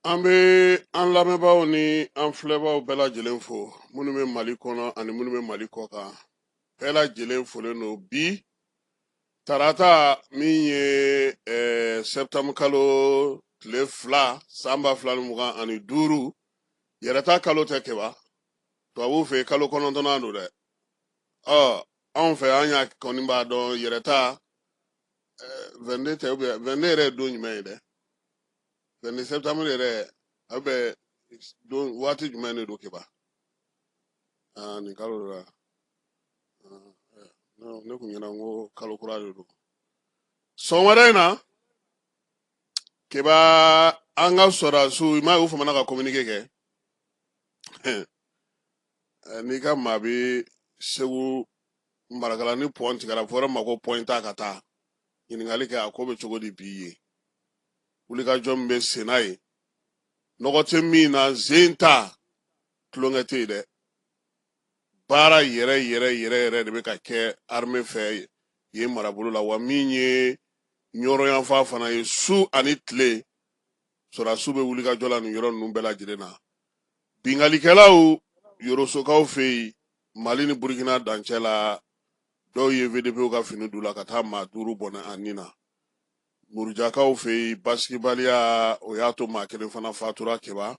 An bɛ an lamɛnbaaw ni an filɛbaaw bɛɛ lajɛlen fo, minnu bɛ Mali kɔnɔ ani minnu bɛ Mali kɔ kan, bɛɛ lajɛlen folen don. Bi tarata min ye septembre kalo tile 2 san 2025, yɛrɛta kalo tɛ keba, tubabuw fɛ yen kalo kɔnɔntɔnnan don dɛ. Ɔ anw fɛ an y'a kɔni b'a dɔn yɛrɛta 22 tɛ, ou bien 22 yɛrɛ ye don jumɛn ye dɛ? 22 septembre yɛrɛ a bɛ don waati jumɛn de don keba? Aa, nin kalo de la ne kun ɲɛna ko kalo kura de don. Sɔgɔmada in na keba, an ka sɔrɔdasiw, i m'a ye u famana ka communiqué kɛ. N'i ka maa bɛ Segu Marakala ni pɔn tigɛra, fɔ yɔrɔ ma ko pɔn ta ka taa ɲininkali kɛ a ko bɛ cogo di bi ye. Wulikajɔ min bɛ senna ye, nɔgɔ tɛ min na, zen ta tulonkɛ tɛ yen dɛ. Baara yɛrɛ yɛrɛ yɛrɛ yɛrɛ de bɛ ka kɛ armée fɛ yen marabolo la. Wa min ye Ɲɔrɔ yanfan fana ye, su ani tile sɔrɔdasiw bɛ wulikajɔ la nin yɔrɔ ninnu bɛɛ lajɛlen na. Binkannikɛlaw Yorosokaw fɛ yen, Mali ni Burukina dancɛ la, dɔw ye VDPw ka fini d'u la ka taa maa 5 bɔnɛ a ni na. Murujakaw fɛ yen, basigibaliya o y'a to maa kelen fana fatura keba.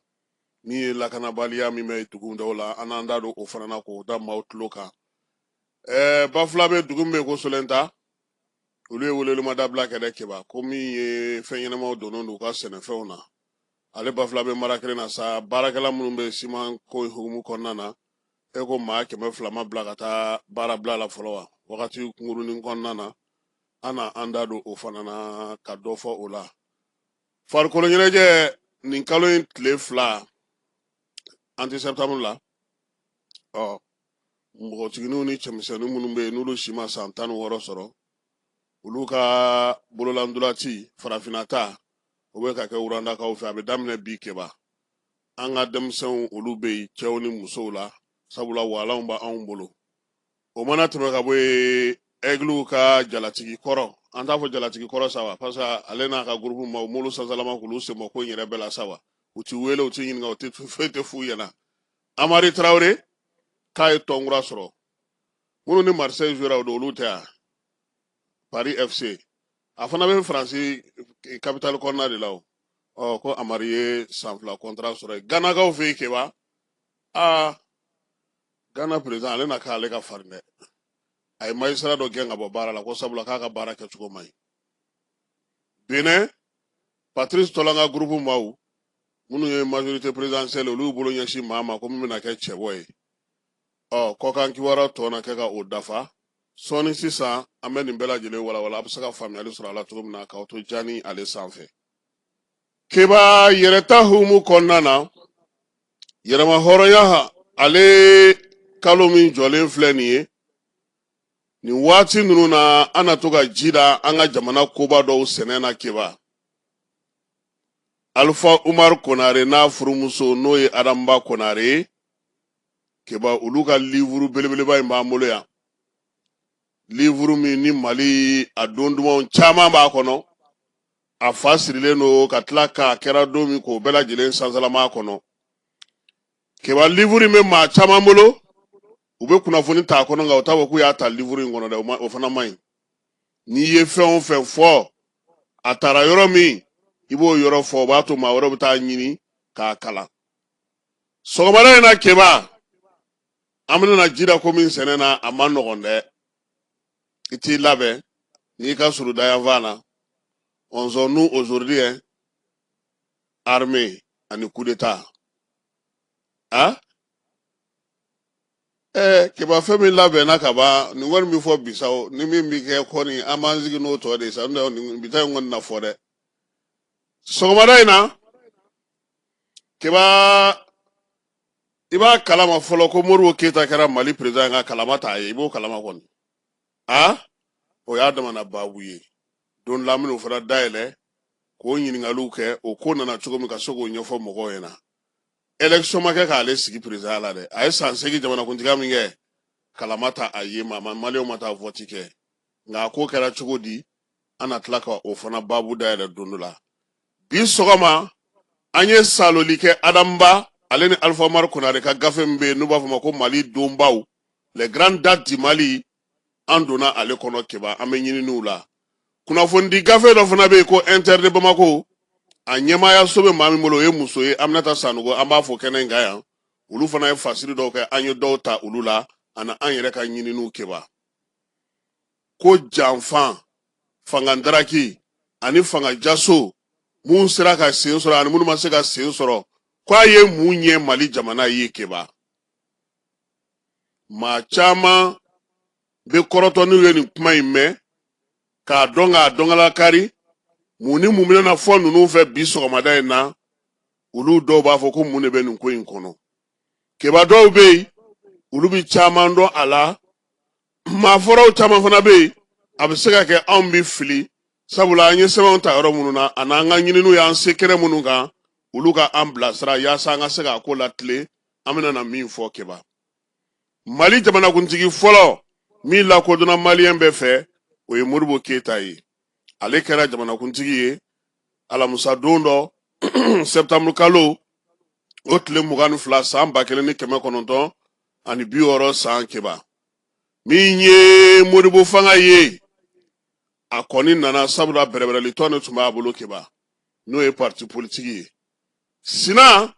Min ye lakanabaliya min bɛ dugu dɔw la, an n'an da don o fana na k'o da maaw tulo kan. Bafulabe dugu min bɛ yen ko Solenta, olu ye welewelemada kɛ dɛ keba, ko min ye fɛn ɲɛnamaw donnen don u ka sɛnɛfɛnw na. Ale Bafulabe mara kelen na sa, baarakɛla minnu bɛ siman ko hukumu kɔnɔna na, e ko maa 200 ma bila ka taa baara bila la fɔlɔ wa? Wagati kunkurunin kɔnɔna na, an na an da don o fana na ka dɔ fɔ o la. Farikolo ɲɛnajɛ, nin kalo in tile 2, an tɛ septembre la, ɔ npogotigininw ni cɛmisɛnnin minnu bɛ yen n'olu si ma san 16 sɔrɔ, olu ka bololandolati farafinna ta, o bɛ ka kɛ Rwandakaw fɛ. A bɛ daminɛ bi keba. An ka denmisɛnw olu bɛ yen, cɛw ni musow la, sabula walanw b'anw bolo. O mana tɛmɛ ka bɔ yen, Aiglew ka jalatigi kɔrɔ, an t'a fɔ jalatigi kɔrɔ sa wa, parce que ale n'a ka groupe maaw m'olu sansalama k'olu sen bɔ ko in yɛrɛ bɛɛ la sa wa. U ti wele, u ti ɲininka, u ti foyi tɛ f'u ɲɛna. Amari Traoré k'a ye tɔn kura sɔrɔ, minnu ni Marseille jouera o don, olu tɛ yan, Paris FC. A fana bɛ Faransi capitale kɔnɔna de la o. Ɔ ko Amari ye san 2 contrat sɔrɔ yen Ganakaw fɛ yen keba. Aa, Ghana président ale na k'ale ka farin dɛ. A ye magistrat dɔ gɛn ka bɔ baara la ko sabula k'a ka baara kɛcogo man ɲi. Benin, Patrice Talon ka groupe maaw minnu ye majorité présidentielle, olu y'u bolo ɲɛsin maa ma ko min bɛna kɛ cɛbɔ ye. Ɔ kɔkan kibaruya tɔ na kɛ ka o dafa sɔɔni. Sisan an bɛ nin bɛɛ lajɛlen walawala, a bɛ se ka faamuyali sɔrɔ a la cogo min na k'aw to jani ale sanfɛ keba. Yɛrɛta hukumu kɔnɔna na, yɛrɛma hɔrɔnya ale kalo min jɔlen filɛ nin ye, nin waati ninnu na, an na to ka ji da an ka jamana koba dɔw sɛnɛ na keba. Alpha Umar Konare n'a furumuso, n'o ye Adamba Konare ye keba, olu ka livre belebeleba in b'an bolo yan, livre min ni Mali a don dumanw caman b'a kɔnɔ, a fa sirilen don ka tila k'a kɛra don min k'o bɛɛ lajɛlen sansalama kɔnɔ keba. Livre in bɛ maa caman bolo, u bɛ kunnafoni t'a kɔnɔ, nka u t'a fɔ k'u y'a ta livre in kɔnɔ dɛ. O fana man ɲi. N'i ye fɛn o fɛn fɔ a taara yɔrɔ min, i b'o yɔrɔ fɔ, o b'a to maa wɛrɛ bɛ taa ɲini k'a kalan. Sɔgɔmada in na keba, an bɛna ji da ko min sɛnɛ na, a man nɔgɔn dɛ. I t'i labɛn n'i ka surun dayanfan na. Osons-nous aujourd'hui, hein, armée ani coup d'état. Ah, keba, fɛn min labɛnna ka ban, nin kɔni bɛ fɔ bi sa o, ni min bɛ kɛ kɔni, an b'an sigi n'o tɔ de ye sa. N'o tɛ nin bi ta in kɔni na fɔ dɛ. Sɔgɔmada in na keba, i b'a kalama fɔlɔ ko Modibo Keyita kɛra Mali président ka kalama t'a ye, i b'o kalama kɔni. A o y'a damana baabu ye. Don la an bɛn'o fana dayɛlɛ k'o ɲininkaliw kɛ, o ko nana cogo min, ka se k'o ɲɛfɔ mɔgɔw ɲɛna. Élection ma kɛ k'ale sigi président la dɛ. A ye san 8 jamanakuntigiya min kɛ, kalama ta a ye, maa ma, maliyɛnw ma taa vote kɛ. Nka a ko kɛra cogo di, an na tila ka o fana baabu dayɛlɛ don dɔ la. Bi sɔgɔma An ye saloli kɛ Adam Ba ale ni Alpha Umaru Konare ka gafe min bɛ yen n'u b'a fɔ ma ko Mali donbaw, les grandes dates du Mali, an donna ale kɔnɔ Keba, an bɛ ɲininiw la. Kunnafonidi gafe dɔ fana bɛ yen ko Inter de Bamako, a ɲɛmaayaso bɛ maa min bolo, o ye muso ye, Aminata Sanogo, an b'a fo kɛnɛ in kan yan. Olu fana ye fasiri dɔw kɛ, an ye dɔw ta olu la ani an yɛrɛ ka ɲininiw Keba. Ko janfan, fanga daraki ani fanga jaso, mun sera ka sen sɔrɔ ani minnu ma se ka sen sɔrɔ, ko a ye mun ɲɛ Mali jamana ye Keba? Maa caman bɛ kɔrɔtɔ n'u ye nin kuma in mɛn k'a dɔn k'a dɔnkalakari. Mun ni mun bɛna fɔ ninnu fɛ bi sɔgɔmada in na? Olu dɔw b'a fɔ ko mun de bɛ nin ko in kɔnɔ Keba? Dɔw bɛ yen, olu bɛ caman dɔn a la. Maa fɔraw caman fana bɛ yen, a bɛ se ka kɛ anw bɛ fili, sabula an ye sɛbɛnw ta yɔrɔ minnu na ani an ka ɲininiw y'an se kɛnɛ minnu kan, olu ka an bilasira yaasa an ka se k'a ko latilen. An bɛna na min fɔ Keba, Mali jamanakuntigi fɔlɔ min lakodɔnna maliyɛn bɛɛ fɛ, o ye Modibo Keyita ye. Ale kɛra jamanakuntigi ye alamisa don dɔ, sɛptanburu kalo o tile 22, san 1960 san Keba. Min ye Modibo fanga ye, a kɔni nana sabula bɛrɛbɛrɛli tɔn de tun b'a bolo Keba, n'o ye parti politiki ye. Sina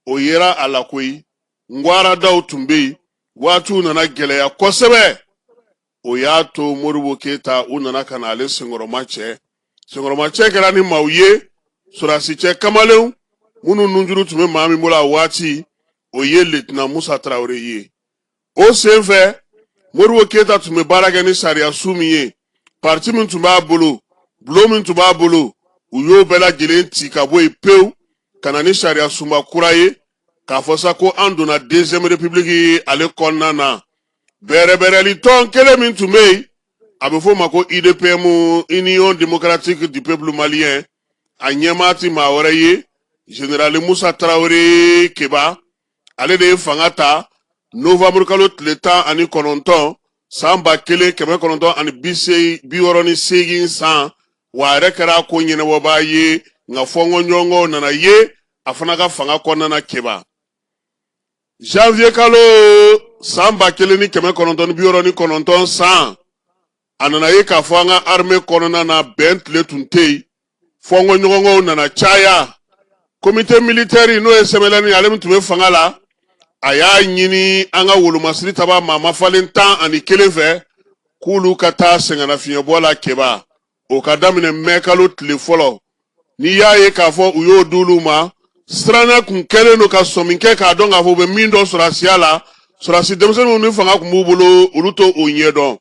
o yera a la koyi, ngwaradaw tun bɛ yen, waatiw nana gɛlɛya kosɛbɛ. O y'a to Modibo Keyita, u nana ka na ale senkɔrɔma cɛ. Senkɔrɔma cɛ kɛra ni maaw ye, sɔrɔdasi cɛ kamalenw minnu nunjuru tun bɛ maa min bolo a waati, o ye Lieutenant Musa Tarawele ye. O senfɛ, Modibo Keyita tun bɛ baara kɛ ni sariya su min ye, parti min tun b'a bolo, bulon min tun b'a bolo, u y'o bɛɛ lajɛlen ci ka bɔ yen pewu ka na ni sariya sunba kura ye, k'a fɔ sa ko an donna deuxième république ale kɔnɔna na. Bɛrɛbɛrɛli tɔn kelen min tun bɛ yen, a bɛ f'o ma ko UDPM, Union démocratique du peuple malien, a ɲɛmaa ti maa wɛrɛ ye général Musa Tarawele Keba. Ale de ye fanga ta novembre kalo tile 19, san 1968 san. Wa a yɛrɛ kɛra ko ɲɛnabɔbaa ye, nka fɔnkɔɲɔgɔnkɔw nana ye a fana ka fanga kɔnɔna na Keba. Janvier kalo san 1969 san, a nana ye k'a fɔ an ka armée kɔnɔna na, bɛn tile tun tɛ yen, fɔnkɔɲɔgɔnkɔw nana caya. Comité militaire, n'o ye CMLN, ale min tun bɛ fanga la, a y'a ɲini an ka wolomasiri taba maa mafalen 11 fɛ k'olu ka taa sɛgɛnnafiɲɛbɔ la Keba. O ka daminɛ mɛ kalo tile fɔlɔ. N'i y'a ye k'a fɔ u y'o d'olu ma, siranna kun kɛlen don ka sɔmi kɛ k'a dɔn k'a fɔ u bɛ min dɔn sɔrɔdasiya la, sɔrɔdasi denmisɛnninw ni fanga tun b'u bolo, olu t'o ɲɛdɔn.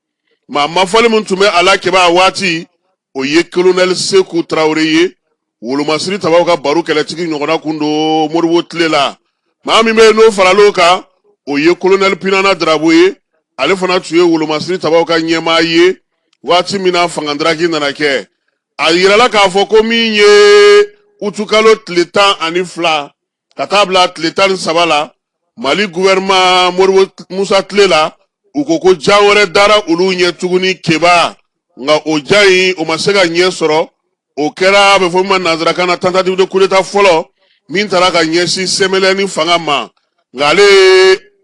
Maa mafɔli min tun bɛ a la Keba a waati, o ye kolonɛli Seku Tarawele ye. Wolomasiri tabaw ka baro kɛlɛtigi ɲɔgɔnna kun don Modibo tile la. Maa min bɛ yen n'o faral'o kan, o ye kolonɛli Pinana Darabo ye. Ale fana tun ye wolomasiri tabaw ka ɲɛmaa ye waati min na fangadaraki nana kɛ. A yirala k'a fɔ ko min ye utukalo tile 12 ka taa bila tile 13 la, Mali gouvernement Modibo Musa tile la, u ko ko jan wɛrɛ dara olu ɲɛ tuguni Keba, nka o jan in, o ma se ka ɲɛ sɔrɔ. O kɛra a bɛ fɔ min ma nanzarakan na tentative de coup d'état fɔlɔ min taara ka ɲɛsin CMLN fanga ma. Nka ale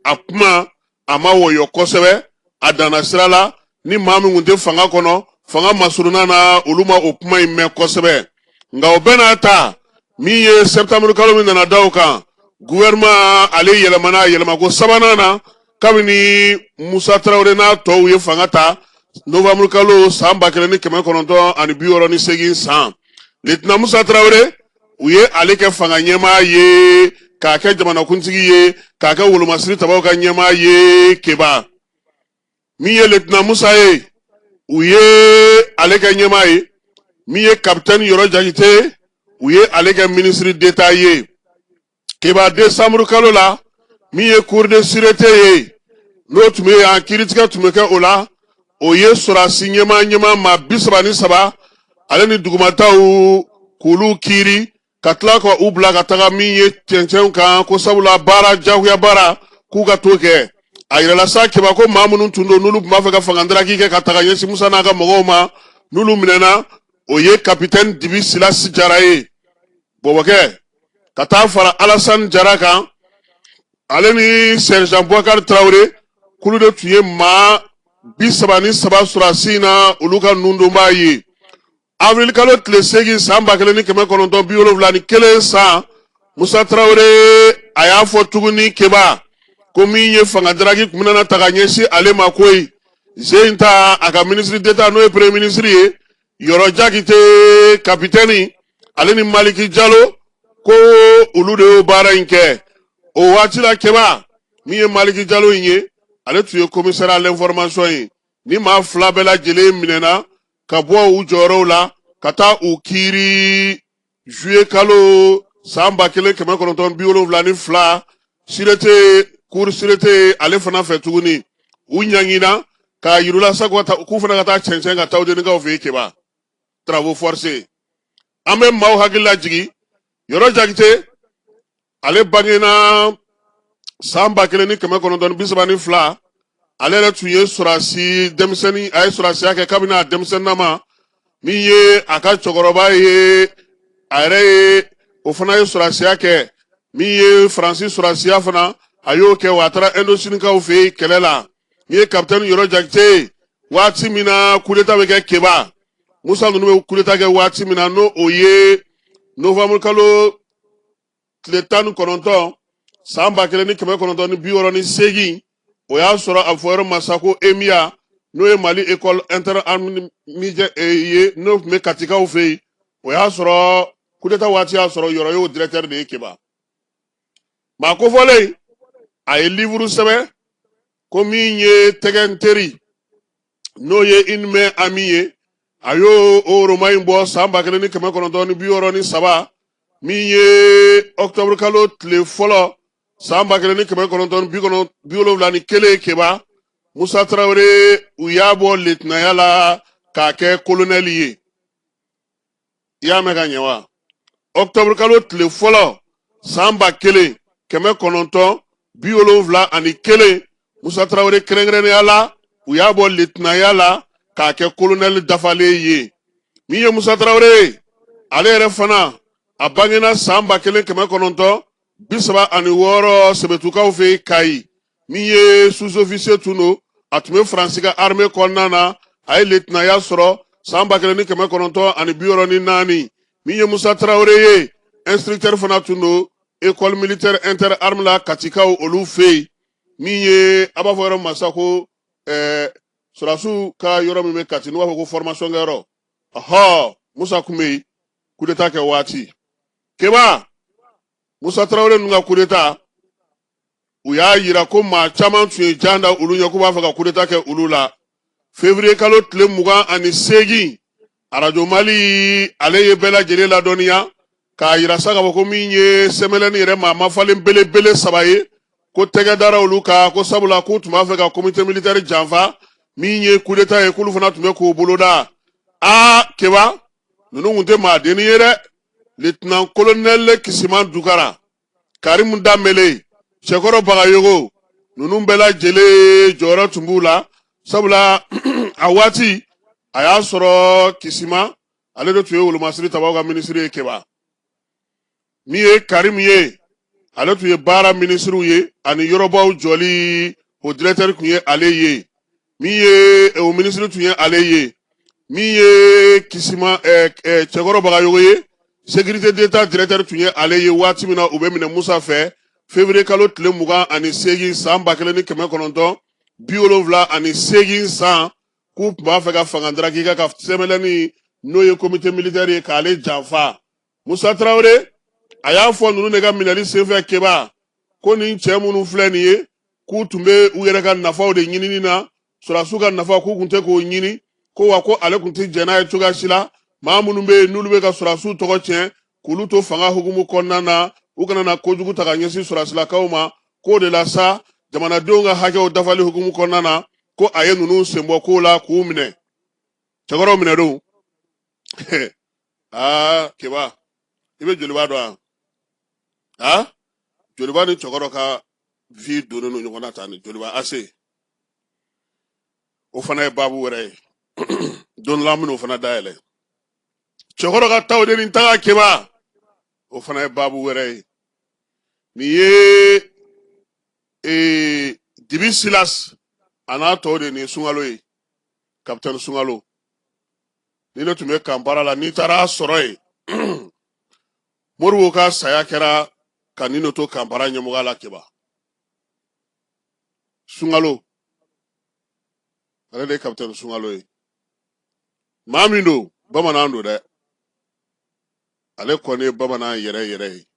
a kuma a ma wɔyɔ kosɛbɛ, a danna sira la. Ni maa min tun tɛ fanga kɔnɔ, fanga masurunna na, olu ma o kuma in mɛn kosɛbɛ. Nka o bɛɛ n'a ta, min ye septembre kalo min nana da o kan, gouvernement ale yɛlɛmana yɛlɛmako sabanan na kabini Musa Tarawele n'a tɔw ye fanga ta novembre kalo san 1968 san. Lieutenant Musa Tarawele, u ye ale kɛ fanga ɲɛmaa ye, k'a kɛ jamanakuntigi ye, k'a kɛ wolomasiri tabaw ka ɲɛmaa ye Keba. Min ye lieutenant Musa ye, u ye ale kɛ ɲɛmaa ye. Min ye capitaine Yɔrɔ Jakite, u ye ale kɛ ministre d'État ye Keba. Décembre kalo la, min ye cour de sûreté ye, n'o tun bɛ yan, kiiritigɛ tun bɛ kɛ o la, o ye sɔrɔdasi ɲɛmaa ɲɛmaa maa 33 ale ni dugumataw k'olu kiiri, ka tila ka u bila ka taga min ye cɛncɛnw kan, ko sabula baara jagoya baara k'u ka t'o kɛ. A yirala sa Keba ko maa minnu tun don, n'olu tun b'a fɛ ka fanga ndaraki kɛ ka taga ɲɛsin Musa n'a ka mɔgɔw ma, n'olu minɛna, o ye kapitɛni Dibi Silasi Jara ye, bɔbɔkɛ. Ka taa fara Alasani Jara kan, ale ni sergent Boubacar Traoré, k'olu de tun ye maa 33 sɔrɔdasi in na, olu ka nundonbaa ye. Avril kalo tile 8 san 1971 san, Musa Traoré a y'a fɔ tuguni Keba, ko min ye fanga daraki tun bɛna ta ka ɲɛsin ale ma koyi, ze in ta a ka ministre d'État, n'o ye premier ministre ye, Yɔrɔ Jakite kapitɛni, ale ni Maliki Jalo, ko olu de y'o baara in kɛ. O waati la Keba, min ye Maliki Jalo in ye, ale tun ye commissaire à l'information ye. Ni maa fila bɛɛ lajɛlen minɛna ka bɔ u jɔyɔrɔw la ka taa u kiiri juillet kalo san 1972, sûreté, cour sûreté ale fana fɛ tuguni. U ɲangina k'a yir'u la sa k'u fana ka taa cɛncɛn ka Tawudenikaw fɛ yen Keba, travaux forcés. An bɛ maaw hakili lajigin, Yɔrɔ Jakite, ale bangena san 1932. Ale yɛrɛ tun ye sɔrɔdasi denmisɛnnin, a ye sɔrɔdasiya kɛ kabini a denmisɛnninnama. Min ye a ka cɛkɔrɔba ye, a yɛrɛ ye, o fana ye sɔrɔdasiya kɛ. Min ye Faransi sɔrɔdasiya fana, a y'o kɛ, wa a taara Indosinikaw fɛ yen kɛlɛ la. Min ye kapitɛni Yɔrɔ Jakite ye, waati min na coup d'état bɛ kɛ Keba, Musa ninnu bɛ coup d'état kɛ waati min na, n'o o ye novembre kalo tile 19 san 1968, o y'a sɔrɔ a fɔ yɔrɔ ma sa ko EMIA, n'o ye Mali école interarmes ye, n'o tun bɛ Katikaw fɛ yen. O y'a sɔrɔ coup d'état waati y'a sɔrɔ Yɔrɔ y'o directeur de ye Keba. Maa kofɔlen, a ye livre sɛbɛn ko min ye Tɛgɛ n teri, n'o ye Une main amie ye. A y'o o roman in bɔ san 1963. Min ye octobre kalo tile fɔlɔ san 1971 Keba, Musa Tarawele, u y'a bɔ letinaya la k'a kɛ kolonɛli ye. I y'a mɛn ka ɲɛ wa? Octobre kalo tile fɔlɔ san 1971, Musa Tarawele, kɛrɛnkɛrɛnnenya la, u y'a bɔ letinaya la k'a kɛ kolonɛli dafalen ye. Min ye Musa Tarawele ye, ale yɛrɛ fana, a bangena san 1936 Sɛbɛtukaw fɛ yen Kayi. Min ye sous-officier tun don, a tun bɛ Faransi ka armée kɔnɔna na. A ye letinaya sɔrɔ san 1964. Min ye Musa Tarawele ye, instructeur fana tun don école militaire interarmes la Katikaw olu fɛ yen. Min ye a b'a fɔ yɔrɔ ma sa ko sɔrɔdasiw ka yɔrɔ min bɛ Kati, n'u b'a fɔ ko formation kɛyɔrɔ, ɔhɔ, Musa tun bɛ yen coup d'état kɛ waati. Keba, Musa Tarawele ninnu ka coup d'état, u y'a yira ko maa caman tun ye jan da olu ɲɛ k'u b'a fɛ ka coup d'état kɛ olu la. Février kalo tile 28, Arajo Mali ale ye bɛɛ lajɛlen ladɔnniya k'a yira sa k'a fɔ ko min ye CMLN yɛrɛ maa mafalen belebele saba ye, ko tɛgɛ dara olu kan, ko sabula k'u tun b'a fɛ ka comité militaire janfa. Min ye coup d'état ye, k'olu fana tun bɛ k'o boloda. Aa Keba, ninnu tun tɛ maa denni ye dɛ. Lieutenant colonel Kisiman Dukara, Karimu Danbele, Cɛkɔrɔ Bagayogo, ninnu bɛɛ lajɛlen jɔyɔrɔ tun b'u la, sabula a waati a y'a sɔrɔ Kisima, ale de tun ye wolomasiri tabaw ka minisiri ye Keba. Min ye Karimu ye, ale tun ye baara minisiriw ye ani yɔrɔbaw jɔli, o directeur tun ye ale ye. Min ye o minisiri tun ye ale ye. Min ye Kisima Cɛkɔrɔ Bagayogo ye, sécurité d'État directeur tun ye ale ye waati min na u bɛ minɛ Musa fɛ, février kalo tile 28 san 1978 san, k'u tun b'a fɛ ka fanga daraki ka CMLN, n'o ye comité militaire ye, k'ale janfa. Musa Tarawele a y'a fɔ ninnu de ka minɛli senfɛ Keba, ko nin cɛ minnu filɛ nin ye, k'u tun bɛ u yɛrɛ ka nafaw de ɲinini na, sɔrɔdasiw ka nafa k'u tun tɛ k'o ɲini, ko wa ko ale tun tɛ jɛn n'a ye cogoya si la. Maa minnu bɛ yen n'olu bɛ ka sɔrɔdasiw tɔgɔ tiɲɛ, k'olu to fanga hukumu kɔnɔna na, u kana na kojugu ta ka ɲɛsin sɔrɔdasilakaw ma, k'o de la sa, jamanadenw ka hakɛw dafali hukumu kɔnɔna na, ko a ye ninnu senbɔ kow la k'u minɛ. Cɛkɔrɔw minɛ don. Aa Keba, i bɛ Joliba dɔn wa? Aa, Joliba ni cɛkɔrɔ ka vie donnen don ɲɔgɔn na tan. Ni Joliba ase, o fana ye baabu wɛrɛ ye. Don dɔ la an bɛn'o fana dayɛlɛ. Cɛkɔrɔ ka taw de ni taga Keba, o fana ye baabu wɛrɛ ye. Nin ye Dibi Silas a n'a tɔw de ni Sunkalo ye, kapitɛni Sunkalo. Ni ne tun bɛ camp baara la, n'i taara a sɔrɔ yen, Modibo ka saya kɛra ka nin de to camp baara ɲɛmɔgɔya la. Keba Sunkalo, ale de ye kapitɛni Sunkalo ye. Maa min don, bamanan don dɛ, ale kɔni ye bamanan yɛrɛ yɛrɛ ye.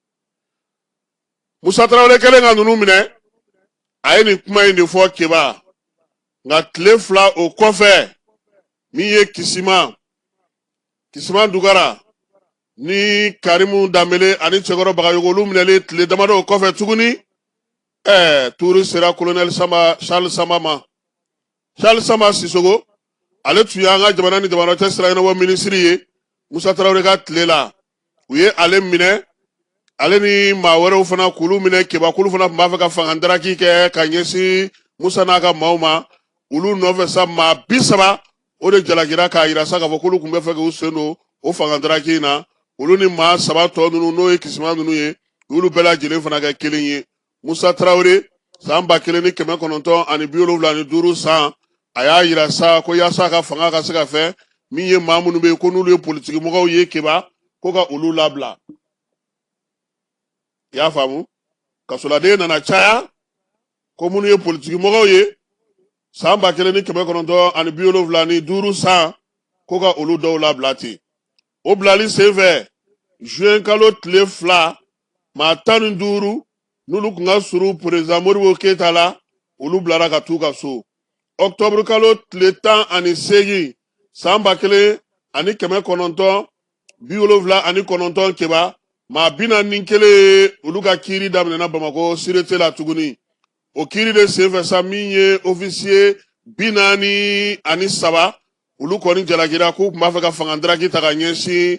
Musa Tarawele kɛlen ka ninnu minɛ, a ye nin kuma in de fɔ Keba. Nka tile 2 o kɔfɛ, min ye Kisima Dugara ni Karimu Danbele ani Cɛkɔrɔ Bagayogo, olu minɛlen tile damadɔ o kɔfɛ tuguni, tuuru sera kolonɛli Samba, Charles Samba ma. Charles Samba Sisogo, ale tun y'an ka jamana ni jamana cɛ sira ɲɛnabɔ minisiri ye Musa Tarawele ka tile la. U ye ale minɛ, ale ni maa wɛrɛw fana k'olu minɛ Keba, k'olu fana tun b'a fɛ ka fanga daraki kɛ ka ɲɛsin Musa n'a ka maaw ma. Olu nɔfɛ sa, maa 30 o de jalakira k'a yira sa k'a fɔ k'olu tun bɛ fɛ k'u sen don o fanga daraki in na. Olu ni maa 3 tɔ ninnu, n'o ye Kisima ninnu ye, u y'olu bɛɛ lajɛlen fana kɛ kelen ye. Musa Tarawele, san 1975 san, a y'a yira sa ko yaasa ka fanga ka se ka fɛn min ye, maa minnu bɛ yen ko n'olu ye politikimɔgɔw ye Keba, ko ka olu labila. I y'a faamu, kasoladen nana caya ko minnu ye politikimɔgɔw ye, san 1975 san, ko ka olu dɔw labila ten. O bilali senfɛ, juin kalo tile 2, maa 15 n'olu tun ka surun président Modibo Keyita la, olu bilara ka t'u ka so. Octobre kalo tile 18, san 1979 Keba, maa 41, olu ka kiiri daminɛna Bamakɔ sûreté la tuguni. O kiiri de senfɛ sa, min ye officier 43, olu kɔni jalakira k'u tun b'a fɛ ka fanga daraki ta ka ɲɛsin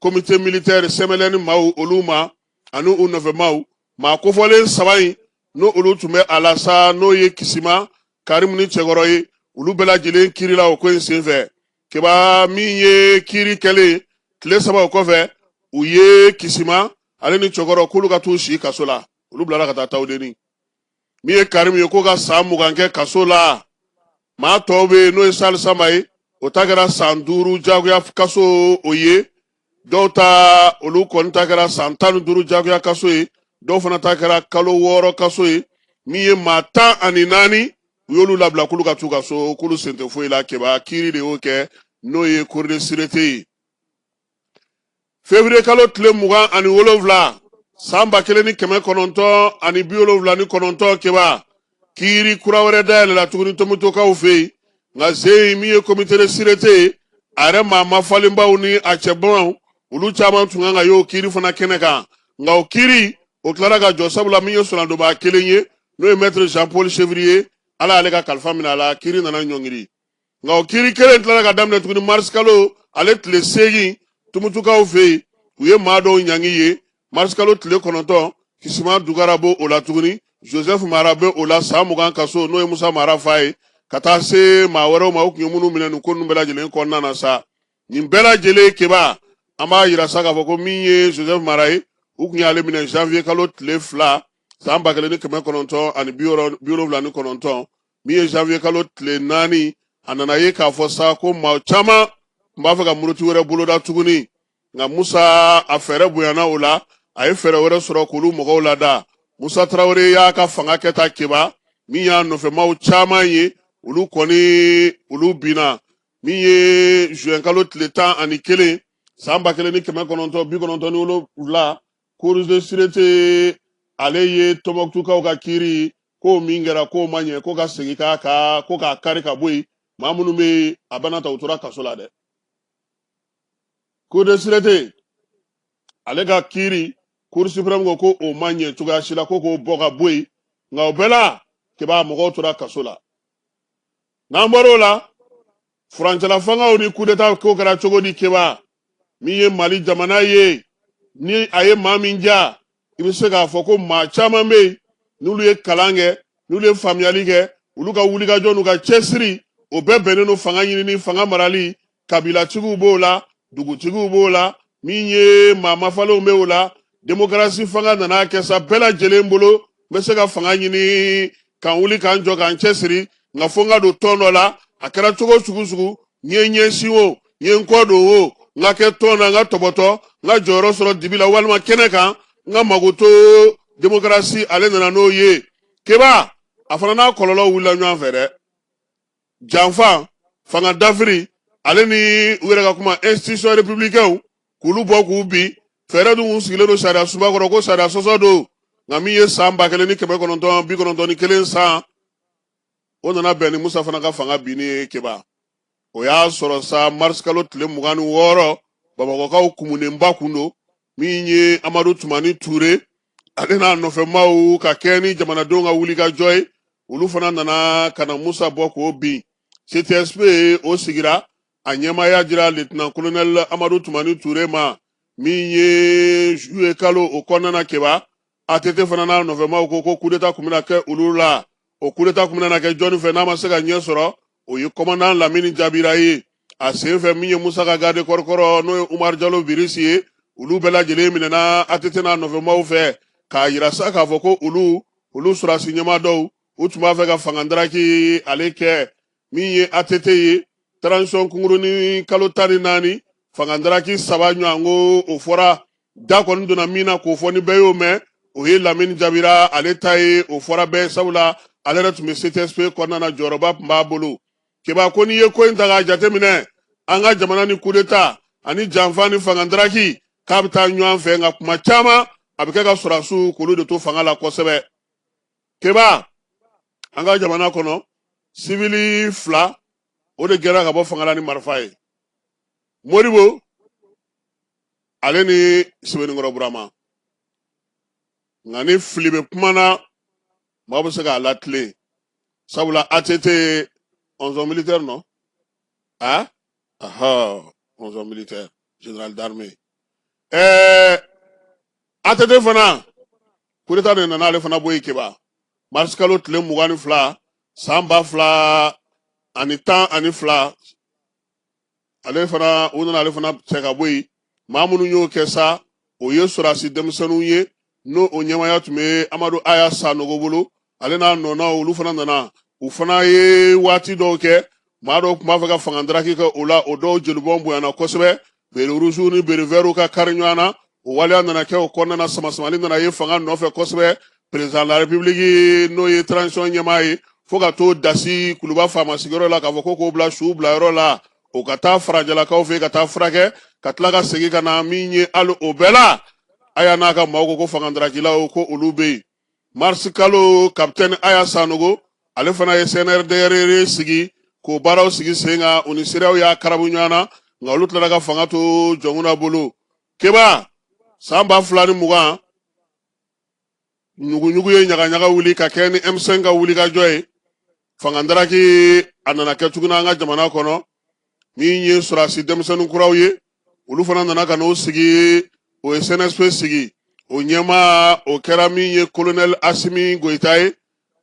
comité militaire CMLN maaw olu ma ani u nɔfɛ maaw. Maa kofɔlen 3 in, n'o olu tun bɛ a la sa, n'o ye Kisima, Karimu ni Cɛkɔrɔ ye, olu bɛɛ lajɛlen kiirila o ko in senfɛ. Keba, min ye kiiri kɛlen tile 3 o kɔfɛ, u ye Kisima ale ni Cɛkɔrɔ k'olu ka t'u si kaso la. Olu bilara ka taa Tawudeni. Min ye Karimu ye, k'o ka san 20 kɛ kaso la. Maa tɔw bɛ yen, n'o ye Sali Sanba ye, o ta kɛra san 5 jagoya kaso o ye. Dɔw ta, olu kɔni ta kɛra san 15 jagoya kaso ye. Dɔw fana ta kɛra kalo 6 kaso ye. Min ye maa 14, u y'olu labila k'olu ka t'u ka so, k'olu sen tɛ foyi la. Keba, kiiri de y'o kɛ, n'o ye cour de sûreté ye. Février kalo tile 27, san 1979 Keba, kiiri kura wɛrɛ dayɛlɛla tuguni Tɔnbukutukaw fɛ yen. Nka sen in, min ye comité de sûreté ye, a yɛrɛ maa mafalenbaw ni a cɛbaw, olu caman tun kan ka y'o kiiri fana kɛnɛ kan. Nka o kiiri o tilara ka jɔ, sabula min ye solandobaa kelen ye, n'o ye maître Jean Paul Chevrier, Ala y'ale ka kalifa minɛ a la, kiiri nana ɲɔngiri. Nka o kiiri kelen tilara ka daminɛ tuguni mars kalo ale tile 8 Tumutukaw fɛ yen. U ye maa dɔw ɲangi ye mars kalo tile 9. Kisima Dugara b'o o la tuguni, Joseph Mara bɛ o la, san 20 kaso, n'o ye Musa Mara fa ye, ka taa se maa wɛrɛw ma, u tun ye minnu minɛ nin ko ninnu bɛɛ lajɛlen kɔnɔna na sa. Nin bɛɛ lajɛlen Keba, an b'a yira sa k'a fɔ ko min ye Joseph Mara ye, u tun y'ale minɛ janvier kalo tile 2, san 1979. Min ye janvier kalo tile 4, a nana ye k'a fɔ sa ko maa caman tun b'a fɛ ka muruti wɛrɛ boloda tuguni. Nka Musa, a fɛɛrɛ bonyana o la, a ye fɛɛrɛ wɛrɛ sɔrɔ k'olu mɔgɔw lada. Musa Tarawele y'a ka fanga kɛta Keba, min y'a nɔfɛmaw caman ye, olu kɔni olu binna. Min ye juin kalo tile 11, san 1997, cour de sûreté ale ye Tɔnbɔkutukaw ka kiiri ko min kɛra k'o ma ɲɛ, ko ka segin k'a ka ko k'a kari ka bɔ yen. Maa minnu bɛ yen, a bana ta, u tora kaso la dɛ. Cour de sûreté ale ka kiiri, cour suprême ko ko o ma ɲɛ cogoya si la, ko k'o bɔ ka bɔ yen. Nka o bɛɛ la Keba, mɔgɔw tora kaso la. N'an bɔr'o la, furancɛla fangaw ni coup d'état ko kɛra cogo di Keba? Min ye Mali jamana ye, ni a ye maa min ja, i bɛ se k'a fɔ ko maa caman bɛ yen n'olu ye kalan kɛ, n'olu ye faamuyali kɛ, olu ka wulikajɔ n'u ka cɛsiri, o bɛɛ bɛnnen don fanga ɲinini, fanga marali. Kabilatigiw b'o la, dugutigiw b'o la, min ye maa mafalenw bɛ o la, Demokarasi fanga nana kɛ sa bɛɛ lajɛlen bolo n bɛ se ka fanga ɲini ka n wuli ka n jɔ ka n cɛsiri, nka fo n ka don tɔn dɔ la. A kɛra cogo sugu sugu, n ye n ɲɛsin o, n ye n kɔ don o, n ka kɛ tɔn na, n ka tɔbɔtɔ, n ka jɔyɔrɔ sɔrɔ dibi la walima kɛnɛ kan, n ka mago to. Demokarasi ale nana n'o ye. Keba, a fana n'a kɔlɔlɔw wulila ɲɔgɔn fɛ dɛ. Janfa, fanga dafiri, ale ni u yɛrɛ ka kuma institution républicain k'olu bɔ k'u bin. Fɛɛrɛ dun kun sigilen don sariya sunba kɔrɔ ko sariya sɔsɔ don. Nka min ye san 1991 san, o nana bɛn ni Musa fana ka fanga binni ye. Keba, o y'a sɔrɔ sa marisikalo tile 26, Bamakɔkaw kumunenba kun don. Min ye Amadu Tumani Ture, ale n'a nɔfɛmaaw ka kɛ ni jamanadenw ka wulikajɔ ye, olu fana nana ka na Musa bɔ k'o bin. CTSP o sigira, a ɲɛmaaya dira lieutenant colonel Amadu Tumani Ture ma. Min ye juillet kalo o kɔnɔna na, Keba, ATT fana n'a nɔfɛmaaw ko ko coup d'état kun bɛna kɛ olu la. O coup d'état kun bɛna kɛ jɔnni fɛ n'a ma se ka ɲɛ sɔrɔ? O ye commandant Lamini Jabira ye. A sen fɛ, min ye Musa ka garde corps kɔrɔ, n'o ye Umar Jalo Birisi ye, olu bɛɛ lajɛlen minɛna ATT n'a nɔfɛmaaw fɛ, k'a yira sa k'a fɔ ko olu sɔrɔdasi ɲɛmaa dɔw, u tun b'a fɛ ka fanga daraki ale kɛ. Min ye ATT ye, transition kunkurunin kalo 14, fanga daraki saba ɲɔgɔn ko o fɔra. Da kɔni donna min na k'o fɔ ni bɛɛ y'o mɛn, o ye Lamini Jabira ale ta ye. O fɔra bɛɛ, sabula ale yɛrɛ tun bɛ CTSP kɔnɔna na, jɔyɔrɔba tun b'a bolo. Keba, ko n'i ye ko in ta k'a jateminɛ, an ka jamana ni coup d'état ani janfa ni fanga daraki k'a bɛ taa ɲɔgɔn fɛ, nka kuma caman a bɛ kɛ ka sɔrɔdasiw k'olu de to fanga la kosɛbɛ. Keba, an ka jamana kɔnɔ, sivili fila o de gɛnna ka bɔ fanga la ni marifa ye: Modibo ale ni Sebeninkɔrɔ Burama. Nka ni fili bɛ kuma na, maa bɛ se k'a latilen, sabula ATT onzon militaire non ah aha onzon militaire général d'armée ATT fana, coup d'état de nana ale fana bɔ yen. Keba, mars kalo tile 22 san 2012, ale fana, u nana ale fana cɛ ka bɔ yen. Maa minnu y'o kɛ sa, o ye sɔrɔdasi denmisɛnninw ye, n'o o ɲɛmaaya tun bɛ Amadu Aya Sanogo bolo, ale n'a nɔnaw. Olu fana nana, u fana ye waati dɔw kɛ. Maa dɔw tun b'a fɛ ka fanga daraki kɛ o la, o dɔw jelibɔn bonyana kosɛbɛ, béret rouge ni béret vert ka kari ɲɔgɔn na. O waleya nana kɛ o kɔnɔna na, samasamali nana ye fanga nɔfɛ kosɛbɛ. Président de la République, n'o ye transition ɲɛmaa ye, fo ka t'o dasi Kuluba faama sigiyɔrɔ la k'a fɔ ko k'o bila su bila yɔrɔ la, o ka taa farajɛlakaw fɛ ka taa furakɛ, ka tila ka segin ka na. Min ye hali o bɛɛ la, Aya n'a ka maaw ko ko fangandarakilaw ko olu bɛ yen. Mars kalo, capitaine Aya Sanogo, ale fana ye CNRDR sigi k'o baaraw sigi sen kan. U ni CEDEAO y'a karabu ɲɔgɔn na, nka olu tilara ka fanga to Jɔnkunda bolo. Keba, san 2020, ɲuguɲugu ye ɲagaɲaga wuli ka kɛ ni M5 ka wulikajɔ ye. Fangandaraki a nana kɛ tuguni an ka jamana kɔnɔ. Min ye sɔrɔdasi denmisɛnnin kuraw ye, olu fana nana ka n'o sigi, o ye CNSP sigi. O ɲɛmaa o kɛra min ye colonel Asimi Goyita ye,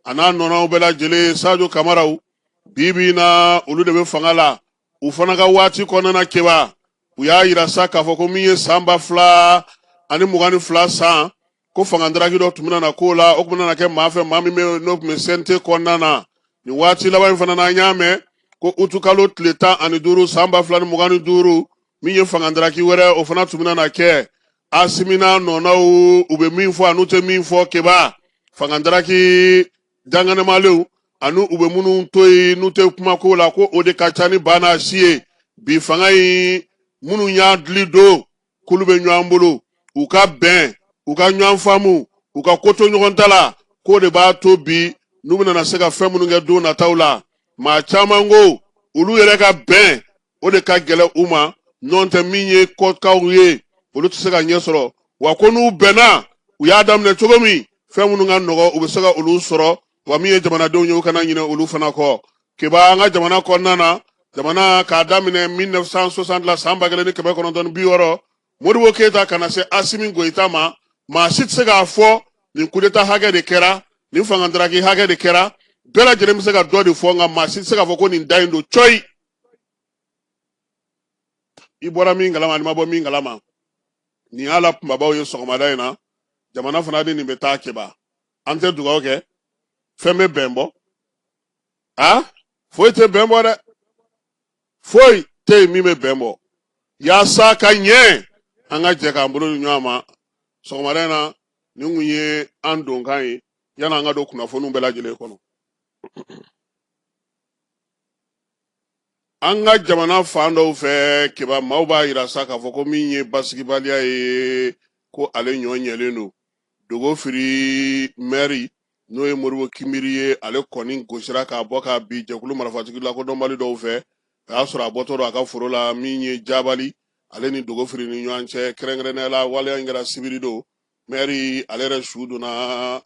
a n'a nɔnaw bɛɛ lajɛlen, Sajo Kamaraw. Bi bi in na, olu de bɛ fanga la. U fana ka waati kɔnɔna na, Keba, u y'a yira sa k'a fɔ ko min ye san 2022 san, ko fangandaraki dɔ tun bɛna na k'o la, o tun bɛna kɛ maa fɛ, maa min bɛ n'o tun bɛ CNT kɔnɔna na. Nin waati laban in fana na, an y'a mɛn ko utukalo tile 15 san 2025, min ye fangandaraki wɛrɛ, o fana tun bɛna na kɛ. Asimi n'a nɔnaw, u bɛ min fɔ an'u tɛ min fɔ, Keba, fangandaraki danganamalenw ani u bɛ minnu to yen n'u tɛ kuma ko la, ko o de ka ca ni ba n'a si ye. Bi fanga in, minnu y'a dili don k'olu bɛ ɲɔgɔn bolo, u ka bɛn, u ka ɲɔgɔn faamu, u ka ko to ɲɔgɔn ta la, k'o de b'a to bi n'u bɛna se ka fɛn minnu kɛ don nataw la. Maa caman ko olu yɛrɛ ka bɛn, o de ka gɛlɛn u ma, nɔntɛ min ye kɔkaw ye, olu tɛ se ka ɲɛ sɔrɔ. Wa ko n'u bɛnna, u y'a daminɛ cogo min, fɛn minnu ka nɔgɔ, u bɛ se ka olu sɔrɔ. Wa min ye jamanadenw ye, u kana ɲinɛ olu fana kɔ. Keba, an ka jamana kɔnɔna na, jamana k'a daminɛ 1960 la, san 1960, Modibo Keyita ka na se Asimi Goyita ma, maa si tɛ se k'a fɔ nin coup d'état hakɛ de kɛra, nin fangandaraki hakɛ de kɛra. Bɛɛ lajɛlen bɛ se ka dɔ de fɔ, nka maa si tɛ se k'a fɔ ko nin da in don cɔyi. I bɔra min kalama, ani ma bɔ min kalama. Nin y'a la kunbabaw ye sɔgɔmada in na. Jamana fana ni nin bɛ taa Keba, an tɛ dugawu kɛ, fɛn bɛ bɛn bɔ a foyi tɛ bɛn bɔ dɛ, foyi tɛ yen min bɛ bɛn bɔ. Yaasa ka ɲɛ, an ka jɛ k'an bolo di ɲɔgɔn ma sɔgɔmada in na. Nin kun ye an donkan ye yanni an ka don kunnafoniw bɛɛ lajɛlen kɔnɔ. An ka jamana fan dɔw fɛ, Keba, maaw b'a yira sa k'a fɔ ko min ye basigibaliya ye, ko ale ɲɔ ɲɛlen don. Dogofiri mɛri, n'o ye Moribo Kinbiri ye, ale kɔni gosira k'a bɔ k'a bin jɛkulu marifatigi lakodɔnbali dɔw fɛ. A y'a sɔrɔ a bɔtɔ don a ka foro la, min ye Jabali ale ni Dogofiri ni ɲɔgɔn cɛ. Kɛrɛnkɛrɛnnenya la, waleya in kɛra sibiri don. Mɛri ale yɛrɛ su donna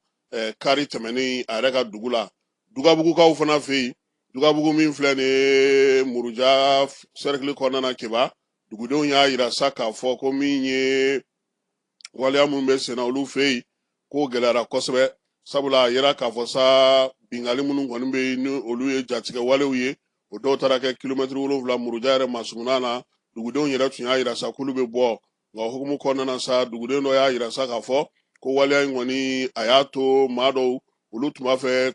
kari tɛmɛnen a yɛrɛ ka dugu la. Dugabugukaw fana fɛ yen, Dugabugu min filɛ nin ye Muruja sɛrikili kɔnɔna na, Keba, dugudenw y'a yira sa k'a fɔ ko min ye waleya minnu bɛ senna olu fɛ yen, k'o gɛlɛyara kosɛbɛ, sabula a yira k'a fɔ sa binkanni minnu kɔni bɛ yen, ni olu ye jatigɛ walew ye, o dɔw taara kɛ kilomɛtiri 7 Muruja yɛrɛ masurunna na. Dugudenw yɛrɛ tun y'a yira sa k'olu bɛ bɔ, nka o hukumu kɔnɔna na sa, duguden dɔ y'a yira sa k'a fɔ ko waleya in kɔni, a y'a to maa dɔw, olu tun b'a fɛ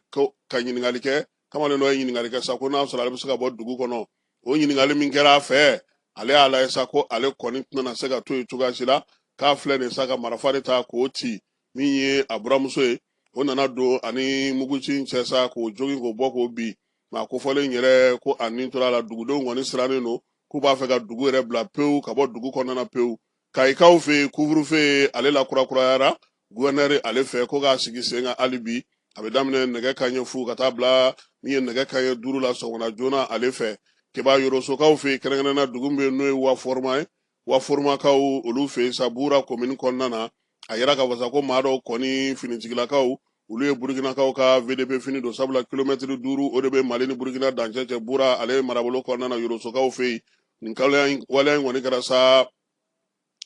ka ɲininkali kɛ. Kamalen dɔ ye ɲininkali kɛ sa ko n'a sɔrɔ ale bɛ se ka bɔ dugu kɔnɔ. O ɲininkali min kɛra a fɛ, ale y'a lajɛ sa ko ale kɔni tɛna se ka to yen cogoya si la, k'a filɛ nin sa ka marifa de ta k'o ci min ye a buramuso ye. O nana don ani muguci in cɛ sa k'o jogin, k'o bɔ, k'o bin. Maa kofɔlen yɛrɛ ko a ni tora a la. Dugudenw kɔni sirannen don k'u b'a fɛ ka dugu yɛrɛ bila pewu, ka bɔ dugu kɔnɔna na pewu. Kayikaw fɛ yen, couvre-feu ale la kurakurayara guvɛnɛri ale fɛ ko k'a sigi sen kan hali bi. A bɛ daminɛ nɛgɛ kanɲɛ 0 ka taa bila min ye nɛgɛ kanɲɛ 5 la sɔgɔmada joona ale fɛ. Keba, Yorosokaw fɛ yen, kɛrɛnkɛrɛnnenya dugu min bɛ yen n'o ye Waforoma ye, Waforomakaw olu fɛ yen sa, Bura komini kɔnɔna na, a yira k'a fɔ sa ko maa dɔw kɔni, finitigilakaw, olu ye Burukinakaw ka VDP fini don, sabula kilomɛtiri 5 o de bɛ Mali ni Burukina dancɛ cɛ Bura ale marabolo kɔnɔna na, Yorosokaw fɛ yen. Nin waleya in kɔni kɛra sa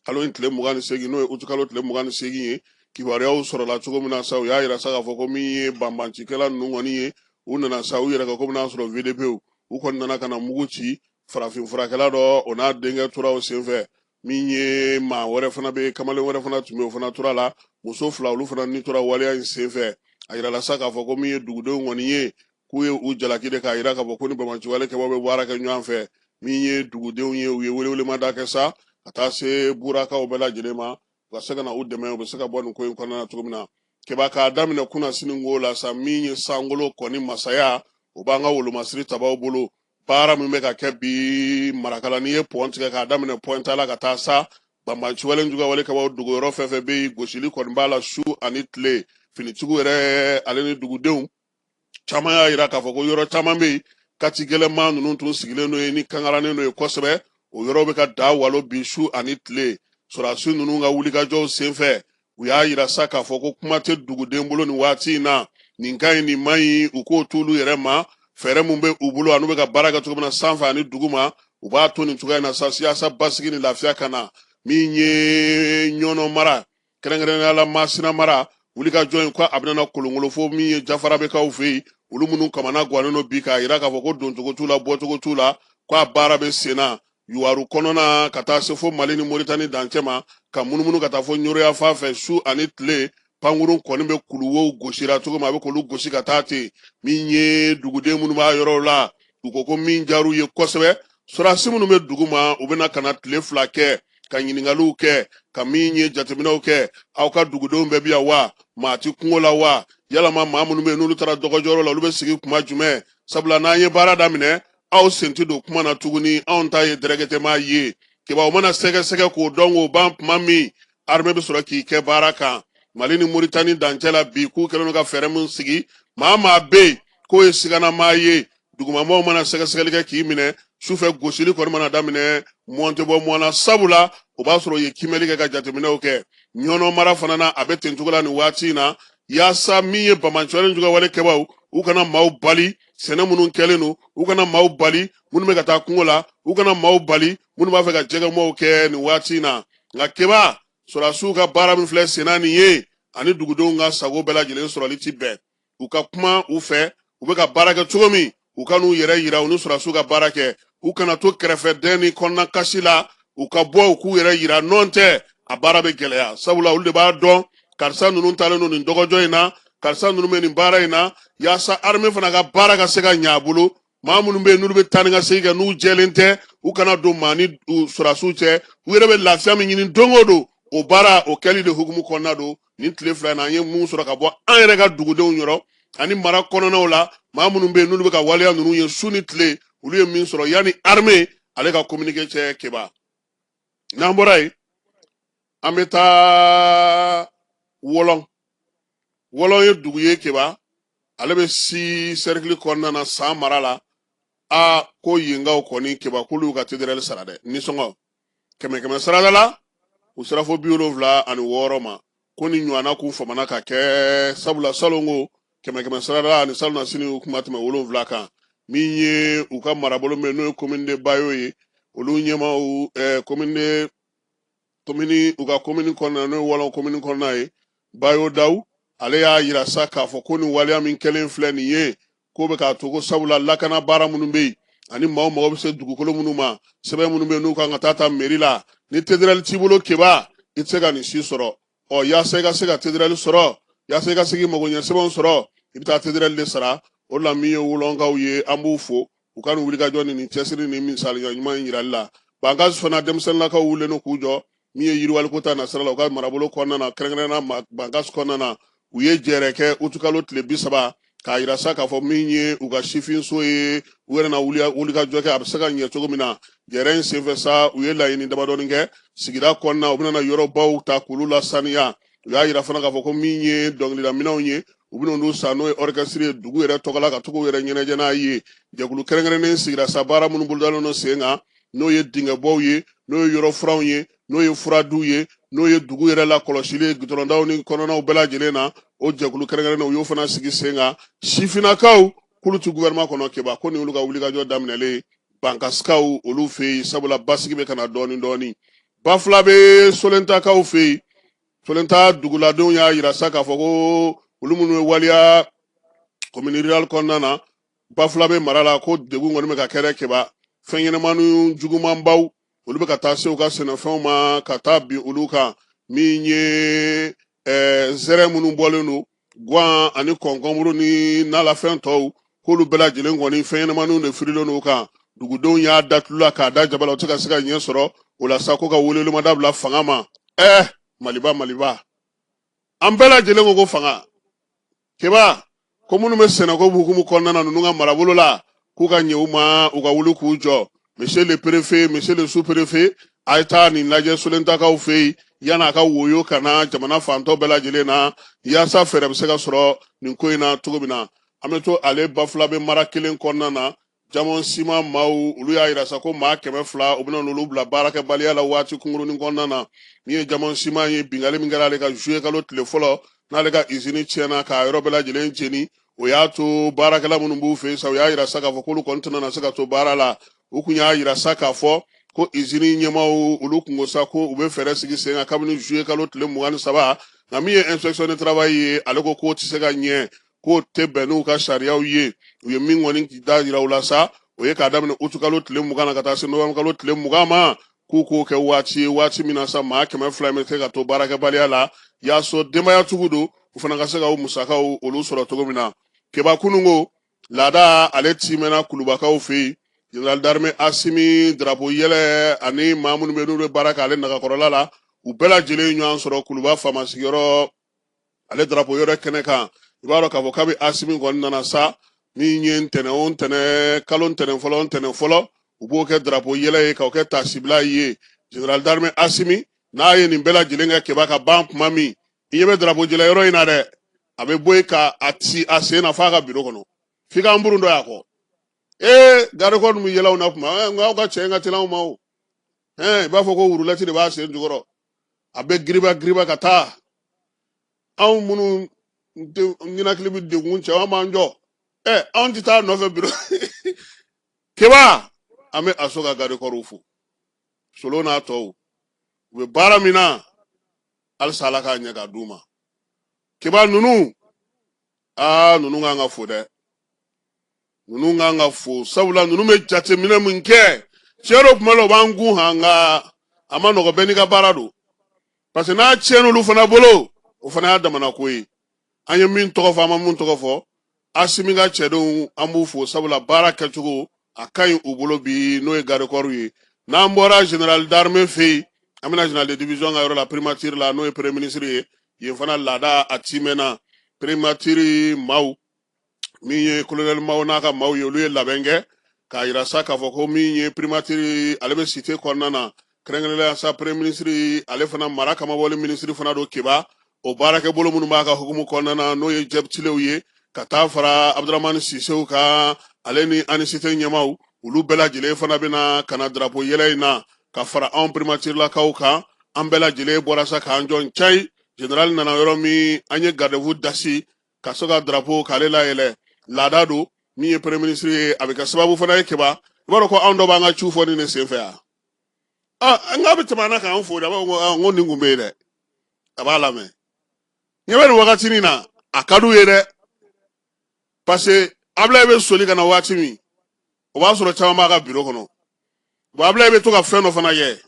kalo in tile 28, n'o ye uti kalo tile 28 ye. Kibaruyaw sɔrɔla cogo min na sa, u y'a yira sa k'a fɔ ko min ye banbancikɛla ninnu kɔni ye, u nana sa u yɛrɛ kɛ komi n'a sɔrɔ VDPw. U kɔni nana ka na mugu ci farafin furakɛla dɔ, o n'a denkɛ tora o senfɛ. Min ye maa wɛrɛ fana bɛ, kamalen wɛrɛ fana tun bɛ, o fana tora la. Muso 2, olu fana ni tora waleya in senfɛ. A yirala sa k'a fɔ ko min ye dugudenw kɔni ye, k'u ye u jalaki de k'a yira k'a fɔ ko ni banbanciwale kɛbaaw bɛ baara kɛ ɲɔgɔn fɛ. Min ye dugudenw ye, u ye welewelemada kɛ sa ka taa se Burakaw bɛɛ lajɛlen ma, u ka se ka na u dɛmɛ, u bɛ se ka bɔ nin ko in kɔnɔna na cogo min na. Keba, k'a daminɛ kunasini ko la sa, min ye sankolo kɔni masaya, o b'an ka wolomasiri tabaw bolo. Baara min bɛ ka kɛ bi Marakala, n'i ye pɔn tigɛ k'a daminɛ Pɔnta la ka taa sa banbanciwale juguyawale kɛbaaw dogoyɔrɔ fɛn fɛn bɛ yen, gosili kɔni b'a la su ani tile. Finitigiw yɛrɛ ale ni dugudenw caman y'a yira k'a fɔ ko yɔrɔ caman bɛ yen, kati gɛlɛnmaa ninnu tun sigilen don yen ni kankarannen don yen kosɛbɛ, o yɔrɔ bɛ ka da walo bi su ani tile. Sɔrɔdasi ninnu ka wulikajɔw senfɛ, u y'a yira sa k'a fɔ ko kuma tɛ duguden bolo nin waati in na. Nin ka ɲi, nin man ɲi, u k'o t'olu yɛrɛ ma. Fɛɛrɛ mun bɛ u bolo an'u bɛ ka baara kɛ cogo min na sanfɛ ani duguma, u b'a to nin cogoya in na sa yaasa basigi ni lafiya ka na. Min ye Ɲɔnɔ mara, kɛrɛnkɛrɛnnenya la Masina mara, wulikajɔ in ko a bɛna kolonkolon fo min ye Jafarabekaw fɛ yen, olu minnu kamana gannen don bi k'a yira k'a fɔ ko doncogo t'u la, bɔcogo t'u la, ko a baara bɛ sen na Yuwaru kɔnɔna ka taa se fo Mali ni Moritani dancɛ ma, ka munumunu ka taa fo Ɲoro fan fɛ. Su ani tile, pankurun kɔni bɛ kuluwow gosira cogo min, a bɛ k'olu gosi ka taa ten. Min ye duguden minnu b'a yɔrɔw la, u ko ko min diyar'u ye kosɛbɛ, sɔrɔdasi minnu bɛ dugu ma, u bɛna ka na tile 2 kɛ ka ɲininkaliw kɛ, ka min ye jateminɛw kɛ. Aw ka dugudenw bɛɛ bi yan wa? Maa ti kungo la wa? Yalama maa minnu bɛ yen n'olu taara dɔgɔjɔyɔrɔ la, olu bɛ sigi kuma jumɛn? Sabula n'an ye baara daminɛ, aw sen tɛ don kuma na tuguni, anw ta ye dɛrɛgɛtɛma ye. Keba, o mana sɛgɛsɛgɛ k'o dɔn k'o ban tuma min, armée bɛ sɔrɔ k'i kɛ baara kan Mali ni Moritani dancɛ la bi. K'u kɛlen don ka fɛɛrɛ min sigi, maa maa bɛ yen k'o ye siganamaa ye, dugumamɔgɔw mana sɛgɛsɛgɛli kɛ k'i minɛ, sufɛ gosili kɔni mana daminɛ, mɔn tɛ bɔ mɔn na, sabula o b'a sɔrɔ u ye kiimɛli kɛ ka jateminɛw kɛ. Ɲɔnɔ mara fana na, a bɛ ten cogo la nin waati in na, yaasa min ye banbaanciwale juguyawale kɛbaaw, u kana maaw bali sɛnɛ minnu kɛlen don, u kana maaw bali minnu bɛ ka taa kungo la, u kana maaw bali minnu b'a fɛ ka jɛgɛmɔw kɛ nin waati in na. Nka Keba, sɔrɔdasiw ka baara min filɛ senna nin ye, ani dugudenw ka sago bɛɛ lajɛlen sɔrɔli ti bɛn. U ka kuma u fɛ, u bɛ ka baara kɛ cogo min, u ka n'u yɛrɛ yira u ni sɔrɔdasiw ka baara kɛ, u kana to kɛrɛfɛdɛn ni kɔnɔna kasi la, u ka bɔ u k'u yɛrɛ yira. Nɔn tɛ, A baara bɛ gɛlɛya, sabula olu de b'a dɔn karisa ninnu taalen don nin dɔgɔjɔ in na, karisa ninnu bɛ nin baara in na, yaasa armée fana ka baara ka se ka ɲɛ a bolo. Maa minnu bɛ yen n'olu bɛ taa ni ka segin kɛ, n'u jɛlen tɛ, u kana don maa ni sɔrɔdasiw cɛ. U yɛrɛ bɛ lafiya min ɲini don o don, o baara o kɛli de hukumu kɔnɔna don. Nin tile 2 in na, an ye mun sɔrɔ ka bɔ an yɛrɛ ka dugudenw yɔrɔ ani mara kɔnɔnaw la, maa minnu bɛ yen n'olu bɛ ka waleya ninnu ye su ni tile, olu ye min sɔrɔ yanni armée ale ka communiqué cɛ. Keba, n'an bɔra yen, an bɛ taa Wɔlɔn. Wɔlɔn ye dugu ye, Keba, ale bɛ si sɛrikili kɔnɔna na, San mara la. A ko yenkaw kɔni, Keba, k'olu y'u ka TDR sara dɛ. Nisɔngɔ kɛmɛ kɛmɛ sarada la, u sera fo 76 ma. Ko ni ɲɔgɔnna k'u famana ka kɛ, sabula salon ko kɛmɛ kɛmɛ sarada ani salon na sini u kun ma tɛmɛ 7 kan. Min ye u ka marabolo min n'o ye commune de Bayo ye, olu ɲɛmaaw, commune de commune, u ka commune kɔnɔna, n'o ye Wɔlɔn commune kɔnɔna ye, Bayo Daw, ale y'a yira sa k'a fɔ ko nin waleya min kɛlen filɛ nin ye, k'o bɛ k'a to ko sabula lakana baara minnu bɛ yen ani maaw mago bɛ se dugukolo minnu ma, sɛbɛn minnu bɛ yen n'u kan ka taa ta mairie la, ni TDR t'i bolo, Keba, i tɛ se ka nin si sɔrɔ. Ɔ, yaasa i ka se ka TDR sɔrɔ, yaasa i ka se k'i mago ɲɛ sɛbɛnw sɔrɔ, i bɛ taa TDR de sara. O la, min ye Wolɔnkaw ye, an b'u fo u ka nin wulikajɔ ni nin cɛsiri ni misaliya ɲuman in yirali la. Bankas fana, denmisɛnninlakaw wulilen don k'u jɔ. Min ye yiriwaliko ta nasira la u ka marabolo kɔnɔna na, kɛrɛnkɛrɛnnenya Bankas kɔnɔna na, u ye jɛrɛ kɛ utukalo tile 30 k'a yira sa k'a fɔ min ye u ka sifinso ye, u yɛrɛ na wulikajɔ kɛ a bɛ se ka ɲɛ cogo min na. Jɛrɛ in senfɛ sa, u ye laɲini damadɔni kɛ sigida kɔnɔna. U bɛna yɔrɔbaw ta k'olu lasaniya. U y'a yira fana k'a fɔ ko min ye dɔnkilidaminɛnw ye, u bɛna olu san, n'o ye orchestre ye, dugu yɛrɛ tɔgɔ la, ka to k'u yɛrɛ ɲɛnajɛ n'a ye. Jɛkulu kɛrɛnkɛrɛnnen sigira sa, baara minnu bolodalen don sen kan, n'o ye dingɛbɔw ye, n'o ye yɔrɔ furanw ye, n'o ye furadiw ye, n'o ye dugu yɛrɛ lakɔlɔsili ye gudɔrɔndaw ni kɔnɔnaw bɛɛ lajɛlen na, o jɛkulu kɛrɛnkɛrɛnnen, u y'o fana sigi sen kan. Sifinnakaw k'olu ti gouvernement kɔnɔ. Keba, ko nin olu ka wulikajɔ daminɛlen Bankasikaw olu fɛ yen, sabula basigi bɛ ka na dɔɔni dɔɔni. Bafulabe Solentakaw fɛ yen, Solenta duguladenw y'a yira sa k'a fɔ ko olu minnu ye waleya commune rurale kɔnɔna na, Bafulabe mara la, ko degun kɔni bɛ ka kɛ dɛ. Keba, fɛn ɲɛnamani jugumanbaw, olu bɛ ka taa se u ka sɛnɛfɛnw ma ka taa bin olu kan. Min ye zɛrɛ minnu bɔlen don, guwan ani kɔnkɔnburu ni nalafɛn tɔw, k'olu bɛɛ lajɛlen kɔni, fɛn ɲɛnamaniw de firilen don u kan. Dugudenw y'a da tulu la k'a da jaba la, u tɛ ka se ka ɲɛ sɔrɔ o la sa, ko ka welewelemada bila fanga ma. Maliba, Maliba, an bɛɛ lajɛlen ko ko fanga. Keba, ko minnu bɛ sɛnɛko hukumu kɔnɔna na ninnu ka marabolo la, k'u ka ɲɛ u ma, u ka wuli k'u jɔ. Monsieur le préfet, monsieur le sous-préfet, a ye taa nin lajɛ Solentakaw fɛ yen yan'a ka woyo ka na jamana fantɔ bɛɛ lajɛlen na, yaasa fɛɛrɛ bɛ se ka sɔrɔ nin ko in na cogo min na. An bɛ to ale Bafulabe mara kelen kɔnɔna na. Jamon Siman maaw, olu y'a yira sa ko maa 200, u bɛna n'olu bila baarakɛbaliya la waati kunkurunin kɔnɔna na. Min ye Jamon Siman ye, binkanni min kɛra ale kan juillet kalo tile fɔlɔ, n'ale ka izini tiɲɛna k'a yɔrɔ bɛɛ lajɛlen jeni, o y'a to baarakɛla minnu b'u fɛ yen sa, u y'a yira sa k'a fɔ k'olu kɔni tɛna na se ka to baara la. U kun y'a yira sa k'a fɔ ko izini ɲɛmaaw, olu kun ko sa ko u bɛ fɛɛrɛ sigi sen kan kabini juillet kalo tile 23. Nka min ye inspection de travail ye, ale ko k'o tɛ se ka ɲɛ, k'o tɛ bɛn n'u ka sariyaw ye. U ye min kɔni da yira u la sa, o ye k'a daminɛ utukalo tile 20 na ka taa se novembre kalo tile 20 ma, k'u k'o kɛ waati ye, waati min na sa maa 200 bɛ se ka to baarakɛbaliya la, yaasa denbayatigiw don, u fana ka se ka u musakaw olu sɔrɔ cogo min na. Keba, kununko laada ale timɛna Kulubakaw fɛ yen. Général d'armée Asimi drapeau yɛlɛ ani maa minnu bɛ n'olu bɛ baara kɛ ale nagakɔrɔla la, u bɛɛ lajɛlen ɲɔgɔn sɔrɔ Kuluba faama sigiyɔrɔ ale drapeau yɛlɛ kɛnɛ kan. I b'a dɔn k'a fɔ kabi Asimi kɔni nana sa, min ye ntɛnɛn o ntɛnɛn, kalo ntɛnɛn fɔlɔ, ntɛnɛn fɔlɔ, u b'o kɛ drapeau yɛlɛ ye, k'o kɛ taasibila ye. Général d'armée Asimi n'a ye nin bɛɛ lajɛlen kɛ, Keba, ka ban tuma min, i ɲɛ bɛ drapeau jɛlɛ yɔrɔ in na dɛ, a bɛ bɔ yen ka a ci a sen na f'a ka biro kɔnɔ, f'i k'an burun dɔ y'a kɔ. Ee, garde corps bɛ yɛlɛ anw na kuma, nka aw ka cɛ in ka teli anw ma o. I b'a fɔ ko wurulɛti de b'a sen jukɔrɔ, a bɛ giriba giriba ka taa. Anw minnu ɲinakili bɛ degun cɛ, an b'an jɔ, anw tɛ taa nɔfɛ biro. Keba, an bɛ aso ka garde corps fo, Solo n'a tɔw, u bɛ baara min na halisa, Ala k'a ɲɛ k'a d'u ma. Keba, ninnu, aa, ninnu kan ka fo dɛ, ninnu kan ka fo, sabula ninnu bɛ jateminɛ min kɛ, tiɲɛ don, tuma dɔ u b'an gun han, nka a ma nɔgɔ, bɛɛ n'i ka baara don. Parce que n'a tiɲɛna olu fana bolo, o fana y'a damana ko ye. An ye min tɔgɔ fɔ, an ma min tɔgɔ fɔ, Asimi ka cɛdenw, an b'u fo, sabula baara kɛcogo a ka ɲi u bolo bi, n'o ye garde-corps ye. N'an bɔra général d'armée fɛ yen, an bɛna général de division ka yɔrɔ la, primature la, n'o ye premier ministre ye. Yen fana laada a timɛna. Primature maaw, min ye colonel maaw n'a ka maaw ye, olu ye labɛn kɛ k'a yira sa k'a fɔ ko min ye primature, ale bɛ cité kɔnɔna na, kɛrɛnkɛrɛnnenya sa premier ministre, ale fana mara kamabɔli ministre fana don Keba. O baarakɛbolo minnu b'a ka hukumu kɔnɔna na, n'o ye jɛbitilew ye, ka taa fara Abdramani Sisew kan, ale ni anisite ɲɛmaw, olu bɛɛ lajɛlen fana bɛna ka na drapeau yɛlɛ in na ka fara anw primaturelakaw kan. An bɛɛ lajɛlen bɔra sa k'an jɔ ncayi. Général nana yɔrɔ min, an ye garde-à-vous dasi ka se ka drapeau k'ale layɛlɛ. Laada don. Min ye premier ministre ye, a bɛ kɛ sababu fana ye Keba. I b'a dɔn ko anw dɔ b'an ka ciw fɔ nin de senfɛ yan. Ah, n k'a bɛ tɛmɛ an na k'an fo de, a b'a fɔ ko ah, n ko nin kun bɛ yen dɛ, a b'a lamɛn. Ɲɛ bɛ nin wagati nin na, a ka d'u ye dɛ, parce que Ablaye bɛ soli ka na waati min, o b'a sɔrɔ caman b'a ka biro kɔnɔ. Bon, Ablaye bɛ to ka fɛn dɔ fana kɛ,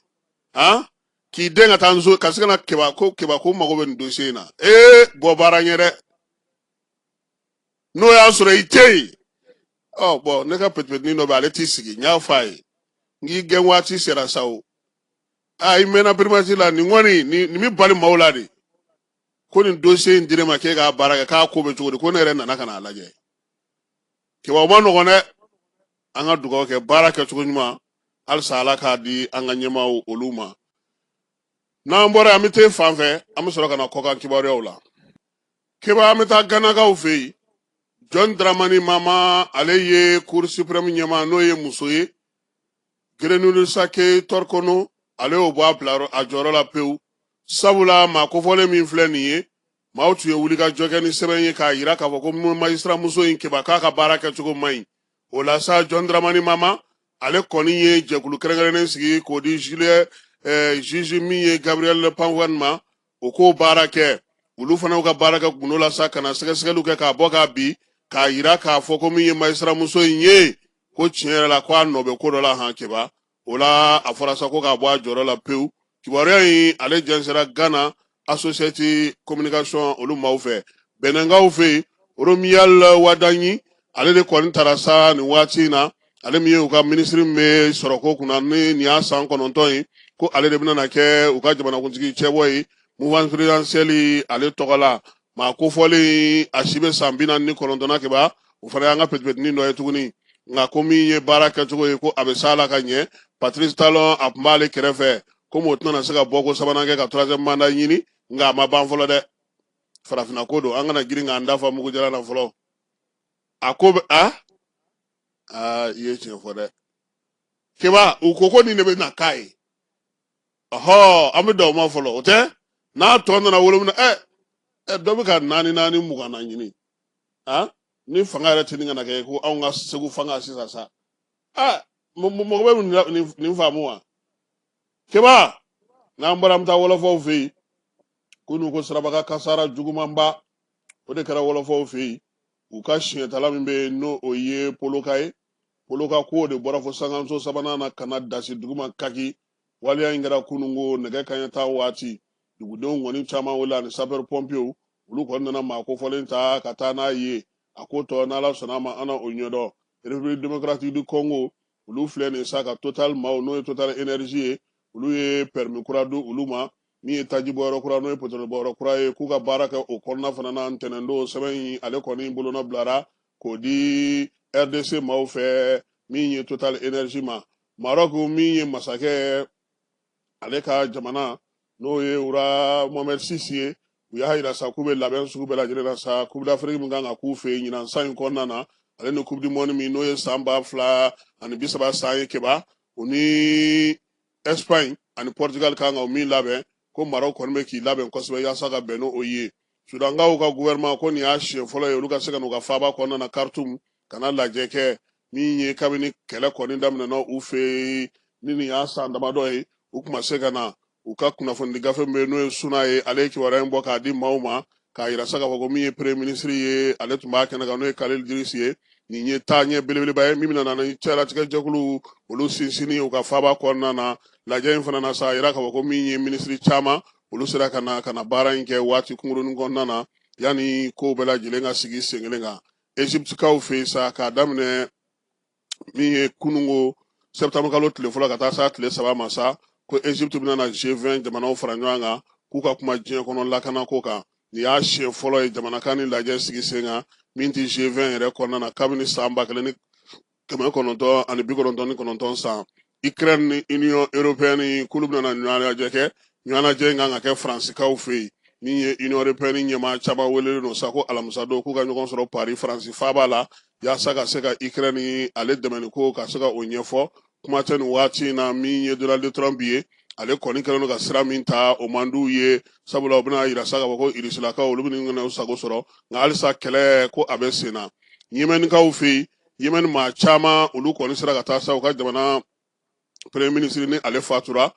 han, k'i den ka taa nso ka se ka na Keba ko Keba ko mago bɛ nin dossier in na. Ee, bɔ baara ɲɛ dɛ, n'o y'a sɔrɔ i tɛ yen. Ɔ bɔn, ne ka petipetinin dɔ bɛ, ale t'i sigi. N y'a fɔ a ye, n k'i gɛn waati sera sa o. Aa, i mɛnna primature la, nin kɔni nin bɛ bali maaw la de ko nin dossier in dir'e ma k'e k'a baara kɛ, k'a ko bɛ cogo di, ko ne yɛrɛ nana ka n'a lajɛ. Keba, o ma nɔgɔn dɛ. An ka dugawu kɛ baara kɛcogo ɲuman halisa Ala k'a di an ka ɲɛmaaw olu ma. N'an bɔra, an bɛ taa fan fɛ, an bɛ sɔrɔ ka na kɔkan kibaruyaw la. Keba, an bɛ taa Ganakaw fɛ yen. John Dramani Mama, ale ye Cour suprême ɲɛmaa, n'o ye muso ye. Gertrude Sake Torkornoo, ale y'o bɔ a bila a jɔyɔrɔ la pewu, sabula maa kofɔlen min filɛ nin ye, maaw tun ye wulikajɔ kɛ ni sɛbɛn ye k'a yira k'a fɔ ko magistrat muso in Keba, k'a ka baara kɛcogo man ɲi. O la sa, John Dramani Mama, ale kɔni ye jɛkulu kɛrɛnkɛrɛnnen sigi k'o di Jules juge min ye Gabriel Pavoine ma, o k'o baara kɛ. Olu fana y'u ka baara kɛ gundo la sa, ka na sɛgɛsɛgɛliw kɛ k'a bɔ k'a bi, k'a yira k'a fɔ ko min ye magistrat muso in ye, ko tiɲɛ yɛrɛ la, ko a nɔ bɛ ko dɔ la han Keba. O la, a fɔra sa ko k'a bɔ a jɔyɔrɔ la pewu. Kibaruya in, ale jɛnsɛra Ghana Associated Communication olu maaw fɛ. Bɛnɛnkaw fɛ yen, Romuald Wadagni, ale de kɔni taara sa nin waati in na, ale min ye u ka minisiri min bɛ sɔrɔko kunna, ni nin y'a san 9 ye, ko ale de bɛna kɛ u ka jamanakuntigi cɛbɔ ye mouvance présidentielle ale tɔgɔ la. Maa kofɔlen, a si bɛ san 49 na Keba. O fana y'an ka petipetinin dɔ ye tuguni. Nka ko min ye baara kɛcogo ye, ko a bɛ s'a la ka ɲɛ. Patrice Talon, a tun b'ale kɛrɛfɛ, komi o tɛna se ka bɔ ko sabanan kɛ ka troisième mandat ɲini. Nka a ma ban fɔlɔ dɛ, farafinna ko don, an kana girin k'an da fa mugujalan na fɔlɔ. A ko bɛ a aa, i ye tiɲɛ fɔ dɛ Keba. U ko ko nin de bɛ na k'a ye. Ɔhɔ, an bɛ dan o ma fɔlɔ, o tɛ n'a tɔ nana wolo min na. Ɛ ɛ, dɔ bɛ ka naani naani 20 na ɲini a ni fanga yɛrɛ tɛ nin kana kɛ ko anw ka Segu fanga sisan sa. Ɛ, mɔgɔ bɛ nin faamu wa Keba? N'an bɔra, an bɛ taa wɔlɔfɔw fɛ yen. Kunun ko siraba kasara jugumanba, o de kɛra wɔlɔfɔw fɛ yen. U ka siɲɛtala min bɛ yen, n'o o ye Poloka ye, Poloka ko de bɔra fo sankanso sabanan na ka na dasi duguma kaki. Waleya in kɛra kunun ko nɛgɛ kanɲɛ 10 waati. Dugudenw kɔni caman wele ani sapeur pompiers, olu kɔni nana maa kofɔlen ta ka taa n'a ye. A ko tɔ, n'Ala sɔnna a ma, an na o ɲɛdɔn. République démocratique du Congo, olu filɛ nin sa ka Total maaw, n'o ye Total Énergie ye, olu ye permis kura di olu ma, min ye taji bɔyɔrɔ kura, n'o ye pétrole bɔyɔrɔ kura ye, k'u ka baara kɛ o kɔnɔna fana na. Ntɛnɛn don, sɛbɛn in ale kɔni bolonɔ bilara k'o di RDC maaw fɛ, min ye Total Énergie ma. Maroc, min ye masakɛ ale ka jamana, n'o ye roi Mohamed VI ye, u y'a yira sa k'u bɛ labɛn sugu bɛɛ lajɛlen na sa, Coupe d'Afrique min kan ka k'u fɛ yen ɲinan san in kɔnɔna na, ale ni Coupe du monde min, n'o ye san 2030 san ye Keba, u ni Espagne ani Portugal kan ka o min labɛn, ko Maroc kɔni bɛ k'i labɛn kosɛbɛ yaasa ka bɛn n'o ye. Sudankaw ka gouvernement ko nin y'a siɲɛ fɔlɔ ye olu ka se ka n'u ka faaba kɔnɔna na Khartoum ka na lajɛ kɛ, min ye kabini kɛlɛ kɔni daminɛna u fɛ yen, ni nin y'a san damadɔ ye, u tun ma se ka na. U ka kunnafonidi gafe min bɛ yen, n'o ye Suna ye, ale ye kibaruya in bɔ k'a di maaw ma, k'a yira sa k'a fɔ ko min ye premier ministre ye, ale tun b'a kɛnɛ kan, n'o ye Khalil Idris ye. Nin ye taaɲɛ belebeleba ye min bɛna na ni cɛlatigɛ jɛkulu olu sinsinni u ka faaba kɔnɔna na. Lajɛ in fana na sa, a yira k'a fɔ ko min ye minisiri caman, Olu sera ka na ka na baara in kɛ waati kunkurunin kɔnɔna na yanni kow bɛɛ lajɛlen ka sigi sen kelen kan. Egyptekaw fɛ yen sa, k'a daminɛ min ye kununko septembre kalo tile fɔlɔ ka taa s'a tile 3 ma sa, ko Egypte bɛna na G20 jamanaw fara ɲɔgɔn kan k'u ka kuma diɲɛ kɔnɔ lakanako kan. Nin y'a siɲɛ fɔlɔ ye jamana ka nin lajɛ sigi sen kan min tɛ G20 yɛrɛ kɔnɔna na kabini san 1999 san. Ukraine ni Union européenne k'olu bɛna na ɲɔgɔnlajɛ kɛ. Ɲɔgɔnlajɛ in kan ka kɛ Faransikaw fɛ yen. Min ye Union européenne ɲɛmaa caman welelen don sa ko alamisa don k'u ka ɲɔgɔn sɔrɔ Paris, Faransi faaba la, yaasa ka se ka Ukraine ale dɛmɛni ko ka se ka o ɲɛfɔ. Kuma tɛ nin waati in na, min ye Donald Trump ye, ale kɔni kɛlen don ka sira min ta, o man d'u ye, sabula u bɛna yira sa k'a fɔ ko Irisilakaw olu bɛna u sago sɔrɔ. Nka halisa kɛlɛ ko a bɛ sen na Yemɛnikaw fɛ yen. Yemɛni maa caman, olu kɔni sera ka taa sa u ka jamana premier ministre ni ale fatura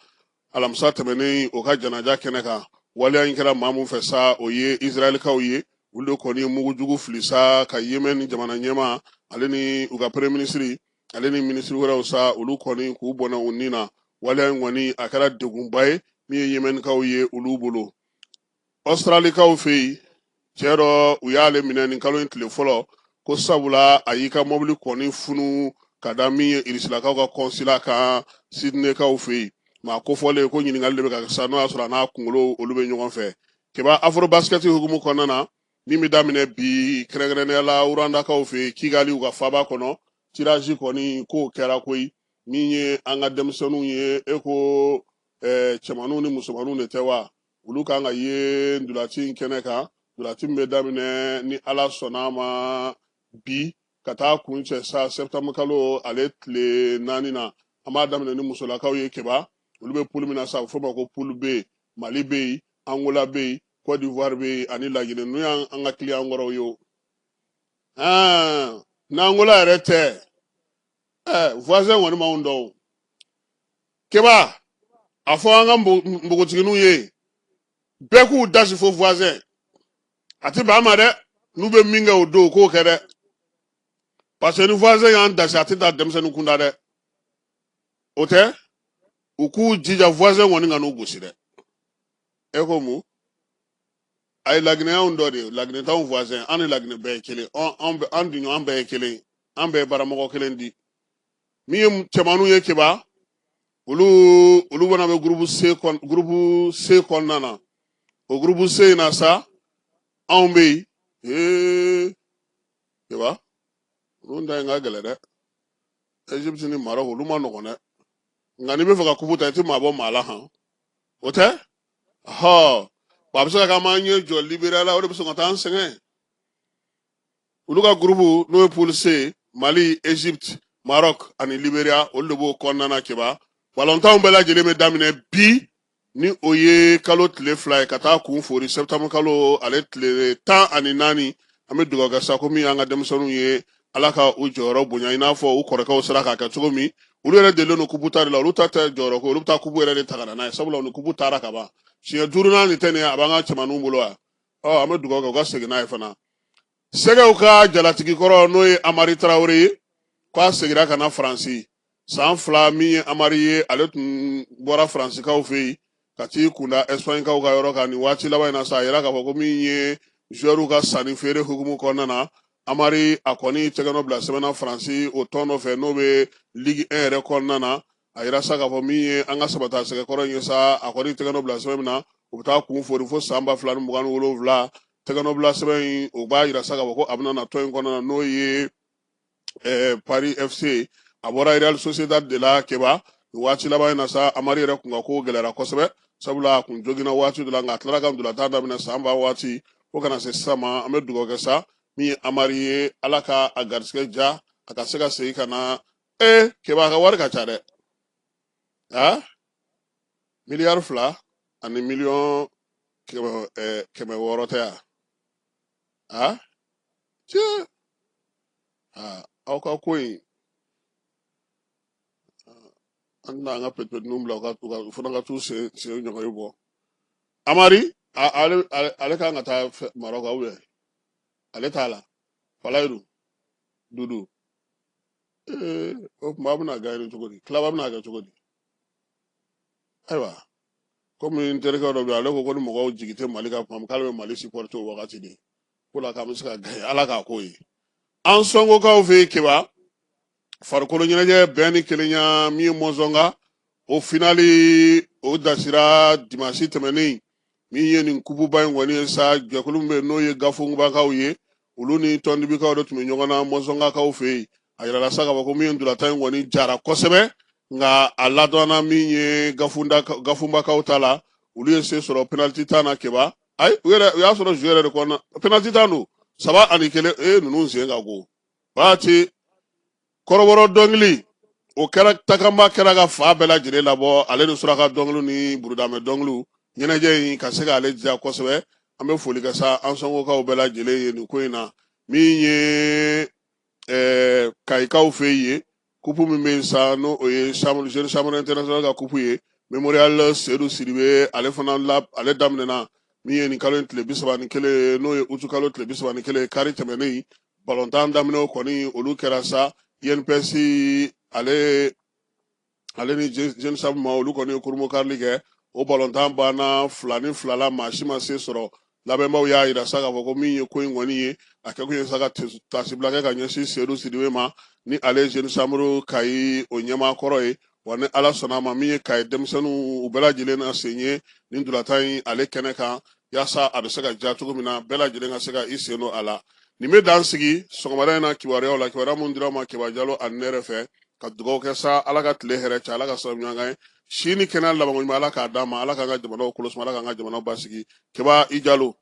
alamisa tɛmɛnen, o ka janaja kɛnɛ kan. Waleya in kɛra maa mun fɛ sa, o ye Israɛlikaw ye. Olu de kɔni ye mugujugu fili sa ka Yemɛni jamana ɲɛmaa, ale ni u ka premier ministre, ale ni minisiri wɛrɛw sa, olu kɔni k'u bɔnɛ u ni na. Waleya in kɔni a kɛra degunba ye min ye Yemɛnikaw ye olu bolo. Ɔsitaralikaw fɛ yen, cɛ dɔ, u y'ale minɛ nin kalo in tile fɔlɔ ko sabula a y'i ka mɔbili kɔni funu ka da min ye Irisilakaw ka kɔnsila kan Sidneykaw fɛ yen. Maa kofɔlen ko ɲininkali de bɛ ka kɛ sa, n'o y'a sɔrɔ a n'a kunkolo olu bɛ ɲɔgɔn fɛ. Keba, Afro basket hukumu kɔnɔna na min bɛ daminɛ bi, kɛrɛnkɛrɛnnenya la Rwandakaw fɛ yen, Kigali, u ka faaba kɔnɔ, tirage kɔni k'o kɛra koyi. Min ye an ka denmisɛnninw ye, e ko cɛmanninw ni musomanninw de tɛ wa, olu kan ka ye ntolaci in kɛnɛ kan. Ntolaci min bɛ daminɛ ni Ala sɔnna a ma bi ka taa kuncɛ sa septembre kalo ale tile 4 na. An b'a daminɛ ni musolakaw ye, Keba. Olu bɛ poule min na sa, a bɛ f'o ma ko poule B. Mali bɛ yen, Angola bɛ yen, Côte d'Ivoire bɛ yen ani Laginɛ. Ninnu y'an ka client kɔrɔw ye o. N'Angola yɛrɛ tɛ, voisin kɔni m'anw dɔn o. Keba, a fɔ an ka npogotigininw ye bɛɛ k'u dasi fo voisin, a tɛ bɛn a ma dɛ. N'u bɛ min kɛ o don, u k'o kɛ dɛ, parce que ni voisin y'an dasi, a tɛ taa denmisɛnnin kunda dɛ. O tɛ, u k'u jija, voisin kɔni ka n'u gosi dɛ. E ko mun? A ye Laginɛ y'anw dɔ de ye. Laginɛ t'anw voisin, an ni Laginɛ bɛɛ ye kelen. An dun, an bɛɛ ye kelen, an bɛɛ ye baramɔgɔ kelen di. Min ye cɛmanninw ye, Keba, olu fana bɛ groupe C kɔn, groupe C kɔnɔna na. O groupe C in na sa, anw bɛ yen. Ee Keba, olu ta in ka gɛlɛn dɛ. Egypte ni Maroc, olu ma nɔgɔn dɛ. Nka n'i bɛ fɛ ka kupu ta, i tɛ maa bɔ maa la han, o tɛ hɔ. A bɛ se ka kɛ an b'an ɲɛ jɔ Liberia la, o de bɛ sɔn ka taa an sɛgɛn. Olu ka groupe n'o ye poule C, Mali, Egypte, Maroc ani Liberia, olu de b'o kɔnɔna na. Keba, balontanw bɛɛ lajɛlen bɛ daminɛ bi ni o ye kalo tile 2 ye ka taa kun fori septembre kalo ale tile 14. An bɛ dugawu kɛ sa ko min y'an ka denmisɛnninw ye, Ala ka u jɔyɔrɔ bonya i n'a fɔ u kɔrɔkɛw sera k'a kɛ cogo min. Olu yɛrɛ delilen don kupu ta de la, olu ta tɛ jɔyɔrɔ ko, olu bɛ taa kupu yɛrɛ de ta ka na n'a ye, sabula u ni kupu taara ka ban siɲɛ duurunan nin tɛ nin ye, a b'an ka cɛmanninw bolo wa. Ɔ, an bɛ dugawu kɛ u ka segin n'a ye fana. Sɛgɛw ka jalatigi kɔrɔ, n'o ye Amari Tarawele ye, k'a seginna ka na Faransi san 2. Min ye Amari ye, ale tun bɔra Faransikaw fɛ yen ka t'i kunda Ɛsipaɲikaw ka yɔrɔ kan. Nin waati laban in na sa, a yira k'a fɔ ko min ye joueurs ka sanni feere hukumu kɔnɔna na, Amari a kɔni tɛgɛnɔ bila sɛbɛnna Faransi o tɔn dɔ fɛ n'o bɛ Ligue 1 yɛrɛ kɔnɔna na. A yira sa k'a fɔ min ye an ka sabata sɛgɛkɔrɔ in ye sa, a kɔni tɛgɛnɔ bila sɛbɛn min na, o bɛ taa kun fori fo san 2027. Tɛgɛnɔ bila sɛbɛn in, o b'a yira sa k'a fɔ ko a bɛna na tɔn in kɔnɔna na n'o ye Paris FC. A bɔra Real Sociedad de la, Keba. Nin waati laban in na sa, Amari yɛrɛ kun ka ko gɛlɛyara kosɛbɛ, sabula a kun joginna waati dɔ la, nka a tilara ka ntolatan daminɛ san ba waati fo ka na se sisan ma. An bɛ dugawu kɛ sa min ye Amari ye, Ala ka a garisigɛ ja, a ka se ka segin ka na. Keba, a ka wari ka ca dɛ, a miliyari 2 ani miliyɔn 600 tɛ yan a cɛ. Aw ka ko in, an tɛna an ka petipetininw bila u fana ka t'u sen ɲɔgɔn ye bɔ. Amari ale kan ka taa Marɔku aw bɛ ale t'a la Falayiru Dudu. O tuma a bɛna gagner cogo di? Club bɛna kɛ cogo di? Ayiwa, Komi n terikɛ dɔ bɛ yen, ale ko ko ni mɔgɔw jigi tɛ Mali kan tuma min, k'ale bɛ Mali supporter o wagati de ko la, k'an bɛ se ka gagner. Ala k'a k'o ye. An sɔngokaw fɛ yen, Keba, farikolo ɲɛnajɛ bɛn ni kelenya min ye Mɔzɔnka, o finali o dasira dimansi tɛmɛnen. Min ye nin kupuba in kɔni ye sa, jɛkulu min bɛ yen n'o ye Gafunbakaw ye, olu ni Tɔndibikaw de tun bɛ ɲɔgɔn na Mɔzɔnkakaw fɛ yen. A yirala sa k'a fɔ ko min ye ntolatan in kɔni jara kosɛbɛ, nka a ladɔnna min ye Gafunbakaw ta la, olu ye se sɔrɔ penalty tan na. Keba, ayi, u yɛrɛ u y'a sɔrɔ jeu yɛrɛ de kɔnɔna, penalty tan don, 3-1. Ee, ninnu sen ka go waati. Kɔrɔbɔrɔ dɔnkili o kɛra, takanba kɛra ka fa bɛɛ lajɛlen labɔ, ale ni suraka dɔnkiliw ni burudamɛ dɔnkiliw. Ɲɛnajɛ in ka se k'ale diya kosɛbɛ. An bɛ foli kɛ sa an sɔngokaw bɛɛ lajɛlen ye nin ko in na. Min ye Kayikaw fɛ yen, kupu min bɛ yen sa, n'o o ye chambre jeune chambre international ka kupu ye, Memorial Seydou Sidibe, ale fana la, ale daminɛna min ye nin kalo in tile 31 ye, n'o ye utu kalo tile 31 ye, kari tɛmɛnen. Balontan daminɛw kɔni olu kɛra sa. INPS ale ni jeune chambre ma, olu kɔni ye kurunbonkarili kɛ. O balontan banna 2-2 la, maa si ma se sɔrɔ. Labɛnbaw y'a yira sa k'a fɔ ko min ye ko in kɔni ye, a kɛkun ye sa ka tasibila kɛ ka ɲɛsin Seydou Sidibe ma, ni ale ye jeune chambre Kayi o ɲɛmaa kɔrɔ ye. Wa ni Ala sɔnna a ma, min ye Kayi denmisɛnninw, u bɛɛ lajɛlen na sen ye nin ntolatan in ale kɛnɛ kan, yaasa a bɛ se ka diya cogo min na, bɛɛ lajɛlen ka se ka i sen don a la. Nin bɛ dan sigi sɔgɔmada in na kibaruyaw la, kibaruya minnu dira aw ma Keba Jalo ani ne yɛrɛ fɛ. Ka dugawu kɛ sa, Ala ka tile hɛrɛ cɛ, Ala ka sababu ɲuman k'an ye, si ni kɛnɛya labanko ɲuman Ala k'a d'an ma, Ala k'an ka jamanaw kolosuma, Ala k'an ka jamanaw basigi. Keba i Jalo.